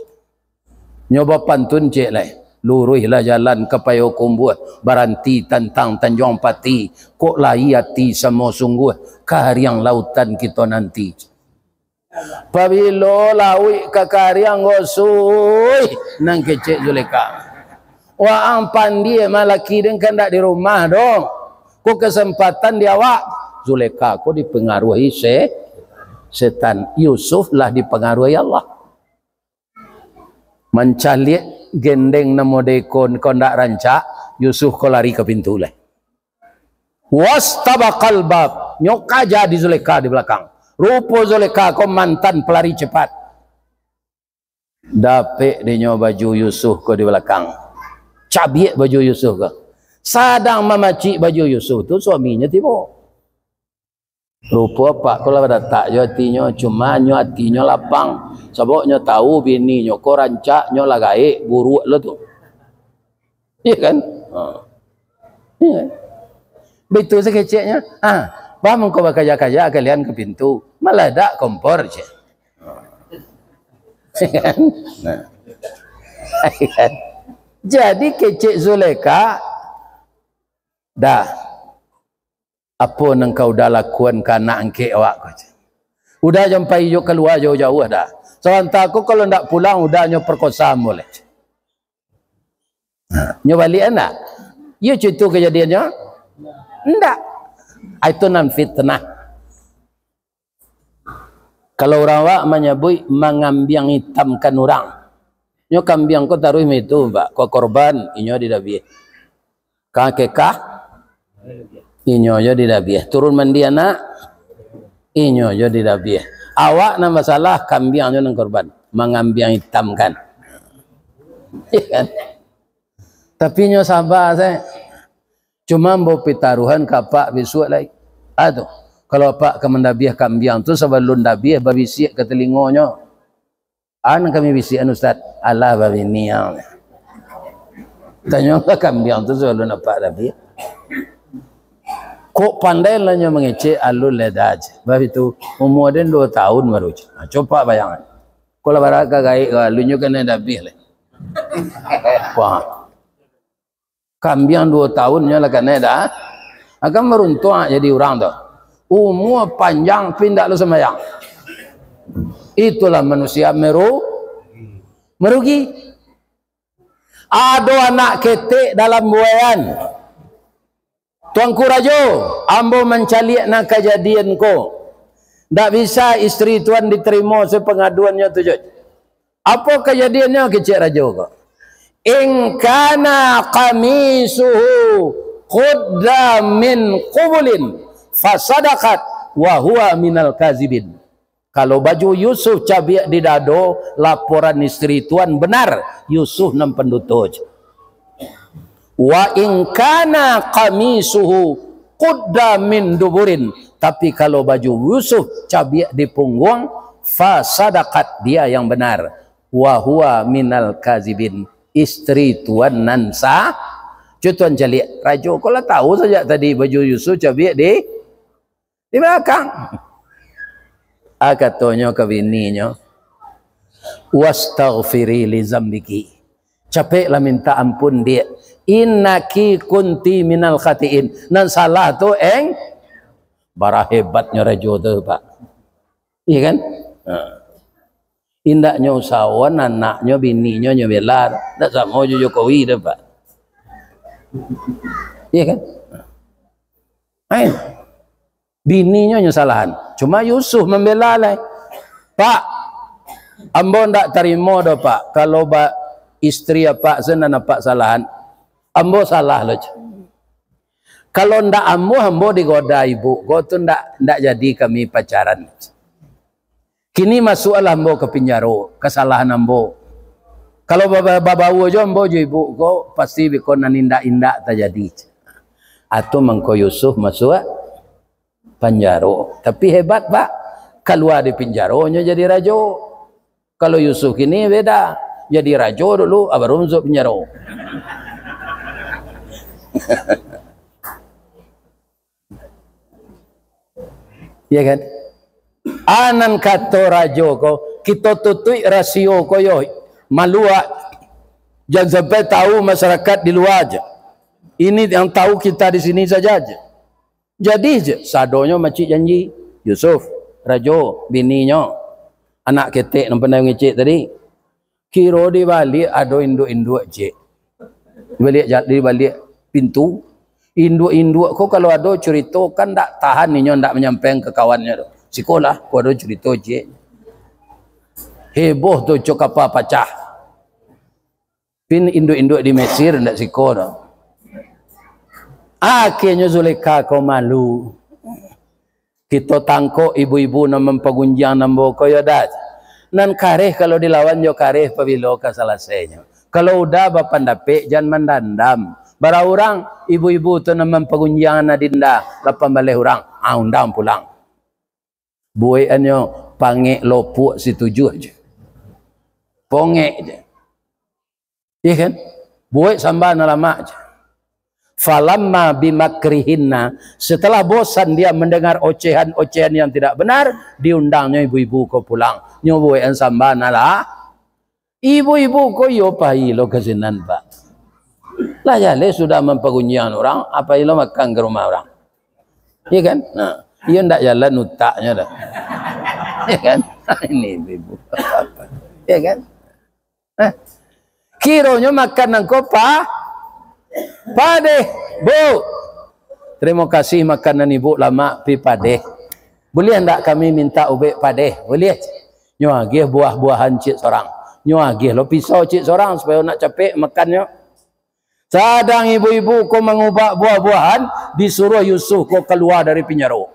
Nyo bapantun ciek lai. "Luruihlah jalan ka Payokumbuah, baranti tantang Tanjuang Pati, kok lai ati samo sungguah, kariang lautan kito nanti." Pabilo lauik ka kariang, Gosuih, nan kecek Zulekha. Waang pandie mah laki den kan ndak di rumah doh. Ko kesempatan di awak. Zulekha ko dipengaruhi se-, setan. Yusuf lah dipengaruhi Allah. Mancaliak gendeng nan modeko ko ndak rancak, Yusuf ko lari ka pintu lai. Wastabaqal bab, nyo kaja di Zulekha di balakang. Rupo Zulekha ko mantan pelari cepat. Dapek dinyo baju Yusuf ko di balakang. Cabiak baju Yusuf ko. Sadang mamacik baju Yusuf tu, suaminyo tibo. Rupo apak ko lah badatak jo atinyo, cuma nyo atinyo lapang. Sabab nyo tahu bininyo ko rancak, nyo lah gaek, buruak lo tu. Iya kan? Ha. Iya kan? Baitu sakeceknyo. Ah, bah mangko bakaja-kaja kalian ka pintu. Maladak kompor, cek. Iya kan? Nah. Iya kan? Jadi kecek Zulekha, "Dah, apo nan ka Uda lakuan ka anak angkek awak ko?" cek. "Uda jan pai jo kalua jauah-jauah dah. Sabanta ko kalau ndak pulang, Uda nyo perkosa ambo lai." Nah, nyo baliak ndak? Iyo carito kajadiannyo? Ndak. Ah, itu nan fitnah. Kalau urang awak manyabuik mangambiang itamkan urang. Nyo kambiang ko taruih maitu, Pak, ko korban, inyo didabiah. Ka akikah, inyo jo didabiah. Turun mandi anak, inyo jo didabiah. Awak nan basalah, kambiang jo nan korban. Mangambiang itamkan. Iya kan? Tapi nyo saba sajo. Cuma ambo pitaruhan ka apak bisuak lai. Ah tu, kalau apak ka mandabiah kambiang tu, sabalun dabiah babisiak ka talingonyo. "Ah, nan kami bisiakan, Ustaz?" "Alah, babini ang." Tanyolah kambiang tu sabalun apak dabiah. Kok pandai lah nyo mangecek alun lai dah. Baitu, umua den duo taun baru. Ha, coba bayangkan. Kok lah baraka gaek, alun nyo kanai dabiah lai. Wah. Kambiang duo taun nyo lah kanai dah. Akan baruntuang jadi urang tu. Umua panjang, tapi indak lo sumbayang. Itulah manusia meru-, merugi. Ado anak ketek dalam buaian. "Tuanku Rajo, ambo mancaliak nan kajadian ko. Ndak bisa isteri tuan ditarimo sapangaduannyo tu, Joj." "Apo kajadiannyo?" kecek rajo ko. "In kana qamisuhu qudda min qubulin fasadaqat wa huwa minal kazibin." Kalau baju Yusuf cabiak di dado, laporan isteri tuan benar, Yusuf nan panduto. "Wa in kana qamisuhu qudda min duburin," tapi kalau baju Yusuf cabiak di pungguang, fasadaqat, dia yang benar, wa huwa minal kazibin, isteri tuan nan sa-, cubo tuan caliak, rajo ko lah tahu sajak tadi baju Yusuf cabiak di, di balakang. Ah, katonyo ka bininyo, "Wastaghfiri li zambiki." Capeklah minta ampun, Diak. "Innaki kunti minal khatiin." Nan salah tu, eng, bara hebatnyo rajo tu, Pak. Iya kan? Ha. Indaknyo usahoan, anaknyo, bininyo nyo bela. Ndak samo jo Jokowi tu, Pak. Iya kan? Ayo. Bininyo nyo salahan. Cuma Yusuf mambela lai. "Pak, ambo ndak tarimo doh, Pak, kalau ba-, istri apak se nan apak salahan. Ambo salah lo, ceh. Kalau ndak ambo, ambo digoda ibu ko tu ndak, ndak jadi kami pacaran. Kini masuaklah ambo ka pinjaro, kasalahan ambo. Kalau ba-, ba-, babaua jo ambo jo ibu ko, pasti biko nan indak-indak tajadi." Atu mangko Yusuf masuak panjaro. Tapi hebat, Pak. Kalua di pinjaro nyo jadi rajo. Kalau Yusuf kini beda. Jadi rajo dulu, ah, baru masuak pinjaro. Ya kan? Anan kato rajo ko, kito tutuik rasio ko yo, malu, ah. Jan sampai tahu masyarakat di lua aja. Ini yang tahu kita di sini saja aja. Jadi je, sadonyo macik janji. Yusuf, rajo, bininyo, anak ketek nan pandai ngecek tadi. Kiro di baliak ado induak-induak, cek. Di baliak ja-, di baliak pintu. Induak-induak ko kalau ado curito, kan ndak tahan inyo ndak manyampaikan ka kawannyo tu. "Sikolah, ko ado curito, cek." Heboh tu, cok kapa pacah. Pin induak-induak di Mesir ndak siko doh. Akhirnyo Zulekha ko malu. Kito tangkok ibu-ibu nan mampagunjiang ambo ko yo dah. Nan kareh kalau dilawan jo kareh, pabilo ka salasainyo? Kalau udah bapandapek, jan mandandam. Bara urang ibu-ibu tu nan mampagunjiang Adinda? Lapan baleh urang. Ah, undang pulang. Buekannyo pangek lopuak situjuah je. Pongek je. Iya kan? Buek samba nan lamak je. Falamma bimakrihinna, setelah bosan dia mendengar ocehan-ocehan yang tidak benar, diundangnyo ibu-ibu ko pulang. Nyo buekan samba nan lah. Ibu-ibu ko iyo pai lo ka sinan, Pak. Lah jaleh sudah mampagunjiang urang, apo ilo makan ka rumah urang. Iya kan? Nah, iyo ndak jalan utaknyo dah. Iya kan? Ini ibu-ibu. Iya kan? Eh, kironyo makan nangko pa-, padeh, Bu. Terima kasih makanan Ibu lamak pi padeh. Boleh ndak kami minta ubek padeh? Boleh. Nyo agiah buah-buahan cik sorang. Nyo agiah lo pisau cik sorang supayo nak capek makannyo. Sadang ibu-ibu ko mangubak buah-buahan, disuruah Yusuf ko kalua dari pinjaro.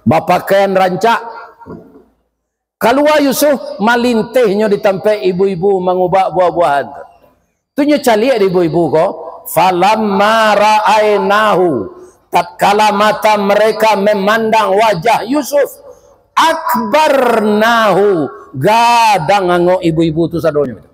Bapakaian rancak. Kalua Yusuf, malintehnyo di tampek ibu-ibu mangubak buah-buahan tu. Tu nyo caliak di ibu-ibu ko, "Falamma ra'ainahu," tatkala mata mereka memandang wajah Yusuf, "akbarnahu," gadang angok ibu-ibu tu sadonyo.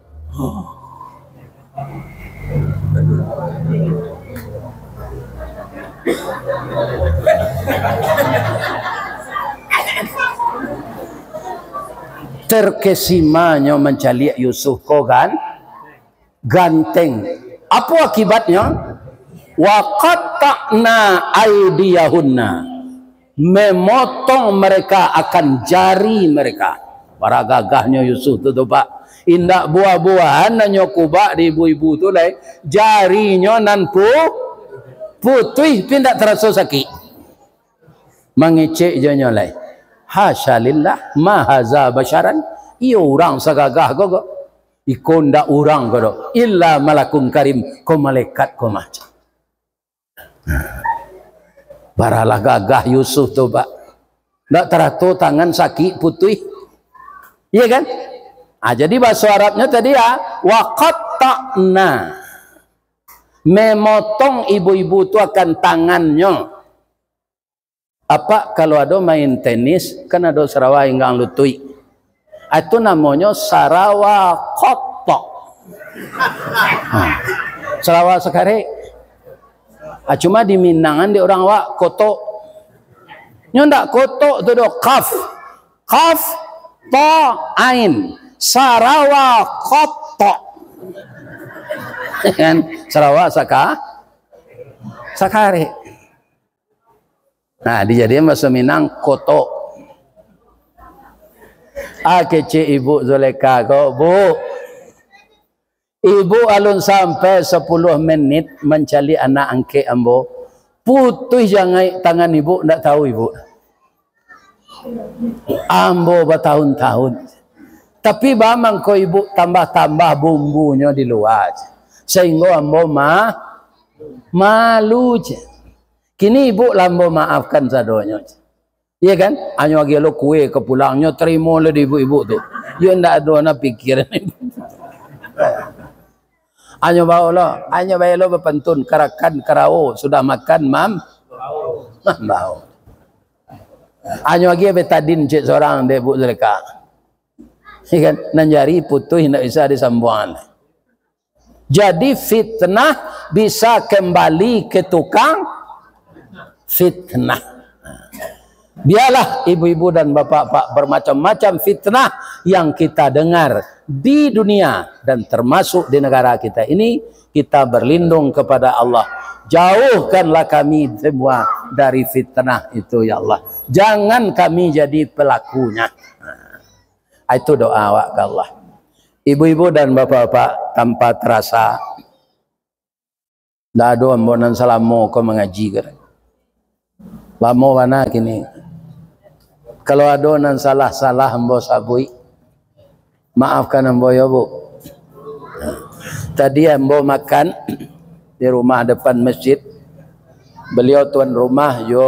Terkesimanya mancaliak Yusuf ko kan? Ganteng. Apa akibatnya? "Wa qatta'na aidiyahunna." Memotong mereka akan jari mereka. Bara gagahnyo Yusuf tu, tu, Pak. Indak buah-buahan nan nyo kubak di ibu-ibu tu lai. Jarinyo nan pu-, putuih, pi indak taraso sakik. Mangecek jo nyo lai. "Hasya lillah, ma haza basyaran." Iyo urang sagagah ko, ko. Iko ndak urang ko doh. "Illa malakun karim," ko malaikat ko mah. Baralah gagah Yusuf tu, Pak. Ndak tarato tangan sakik putuih. Iya kan? Ah, jadi bahaso Arabnya tadi ya, "Wa qatta'na." Memotong ibu-ibu tu akan tangannya. Apak kalau ado main tenis, kan ado sarawa inggang lutuik. Ah, itu namonyo sarawa kotok. Ha. Sarawa sakarek. Ah, cuma di Minangan di urang awak kotok. Nyo ndak kotok tu doh, kaf. Kaf, To, ain. Sarawa kotok. Kan? Sarawa saka-, sakarek. Nah, dijadian bahaso Minang, kotok. Ah, kecek Ibu Zuleka ko, "Bu, Ibu alun sampai sapuluah menit mancaliak anak angkek ambo. Putuih jangaik tangan Ibu, ndak tahu Ibu. Ambo batahun-tahun. Tapi baa mangko Ibu tambah-tambah bumbunyo di lua, sahinggo ambo ma-, malu," cek. "Kini Ibu lah ambo maafkan sadonyo," cek. Iya kan? Anyo agiah lo kue ka pulang, nyo tarimo lo di ibu-ibu tu. Yo ndak ado na pikia. Anyo bao lo, anyo bae lo bapantun, karakan karao, sudah makan mam-, mambao. Anyo agiah betadin cek sorang dek Bu Zuleka. Iya kan? Nan jari putuih ndak bisa disambuangan. Jadi fitnah bisa kembali ke tukang fitnah. Biarlah ibu-ibu dan bapak-bapak, bermacam-macam fitnah yang kita dengar di dunia dan termasuk di negara kita ini, kita berlindung kepada Allah. Jauhkanlah kami semua dari fitnah itu, ya Allah. Jangan kami jadi pelakunya. Ah, itu doa awak ka Allah. Ibu-ibu dan bapak-bapak, tanpa terasa, ndak ado ambo nan salamo ko mangaji ko. Lamo bana kini. Kalau ado nan salah-salah ambo sabuik, maafkan ambo yo, Bu. Tadi ambo makan di rumah depan masjid. Beliau tuan rumah yo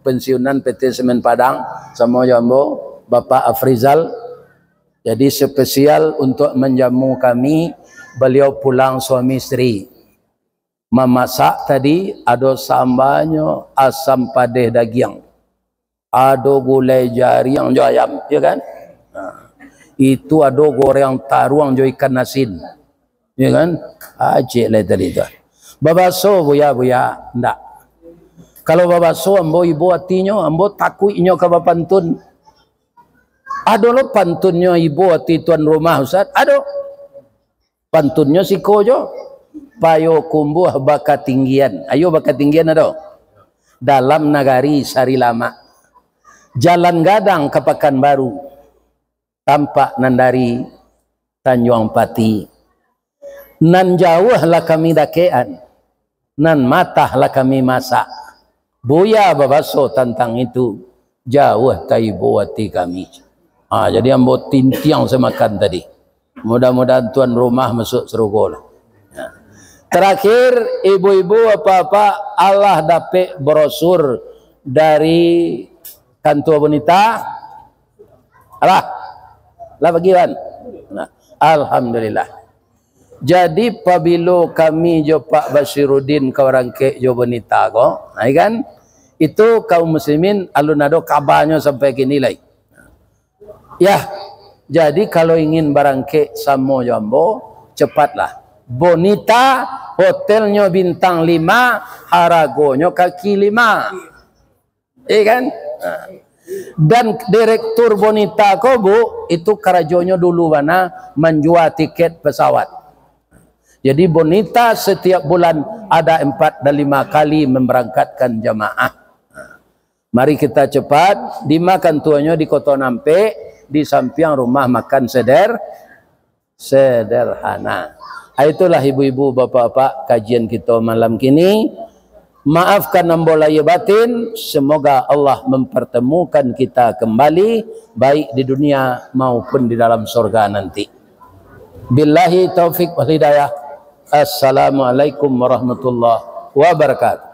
pensiunan P T Semen Padang, samo jo ambo, Bapak Afrizal. Jadi spesial untuk menjamu kami, beliau pulang suami isteri. Mamasak tadi ado sambanyo, asam padeh dagiang. Ado gulai jariang jo ayam, ya kan? Nah, itu ado goreng taruang jo ikan asin. Ya kan? Acik lai tadi tu. Babaso buya-buya, ndak. Kalau babaso ambo ibo atinyo, ambo takuik inyo ka bapantun. Ado lo pantunnyo ibo ati tuan rumah, Ustaz? Ado. Pantunnyo siko jo, Payokumbuah Bakatinggian. Ayo Bakatinggian ado. Dalam nagari Sarilamak. Jalan gadang ka Pakanbaru. Tampak nan dari Tanjuang Pati. Nan jauah lah kami dakekan. Nan matah lah kami masak. Buya babaso tantang itu, jauah taibo ati kami. Ha, jadi ambo tintiang samakan tadi. Mudah-mudahan tuan rumah masuk sarugo lah. Ya. Terakhir, ibu-ibu, bapak-bapak, alah dapek brosur dari kantua bonita? Alah. Lah bagi, Wan? Nah, alhamdulillah. Jadi, pabilo kami jo Pak Basiruddin ka barangkek jo bonita ko, ha, kan? Itu kaum muslimin alun ado kabanyo sampai kini lai. Ya, jadi kalau ingin barangkek samo jo ambo, cepatlah. Bonita, hotelnyo bintang lima, haragonyo kaki lima. Iya kan? Nah. Dan direktur Bonita ko, Bu, itu karajonyo dulu bana manjua tiket pesawat. Jadi Bonita setiap bulan ada empat dan lima kali memberangkatkan jamaah. Mari kita cepat, di ma kantuanyo di Koto Nampek, di sampiang rumah makan seder-, sederhana. Ah, itulah ibu-ibu, bapak-bapak, kajian kito malam kini. Maafkan ambo lahia batin, semoga Allah mempertemukan kita kembali, baik di dunia maupun di dalam surga nanti. Billahi taufik wal hidayah. Assalamualaikum warahmatullahi wabarakatuh.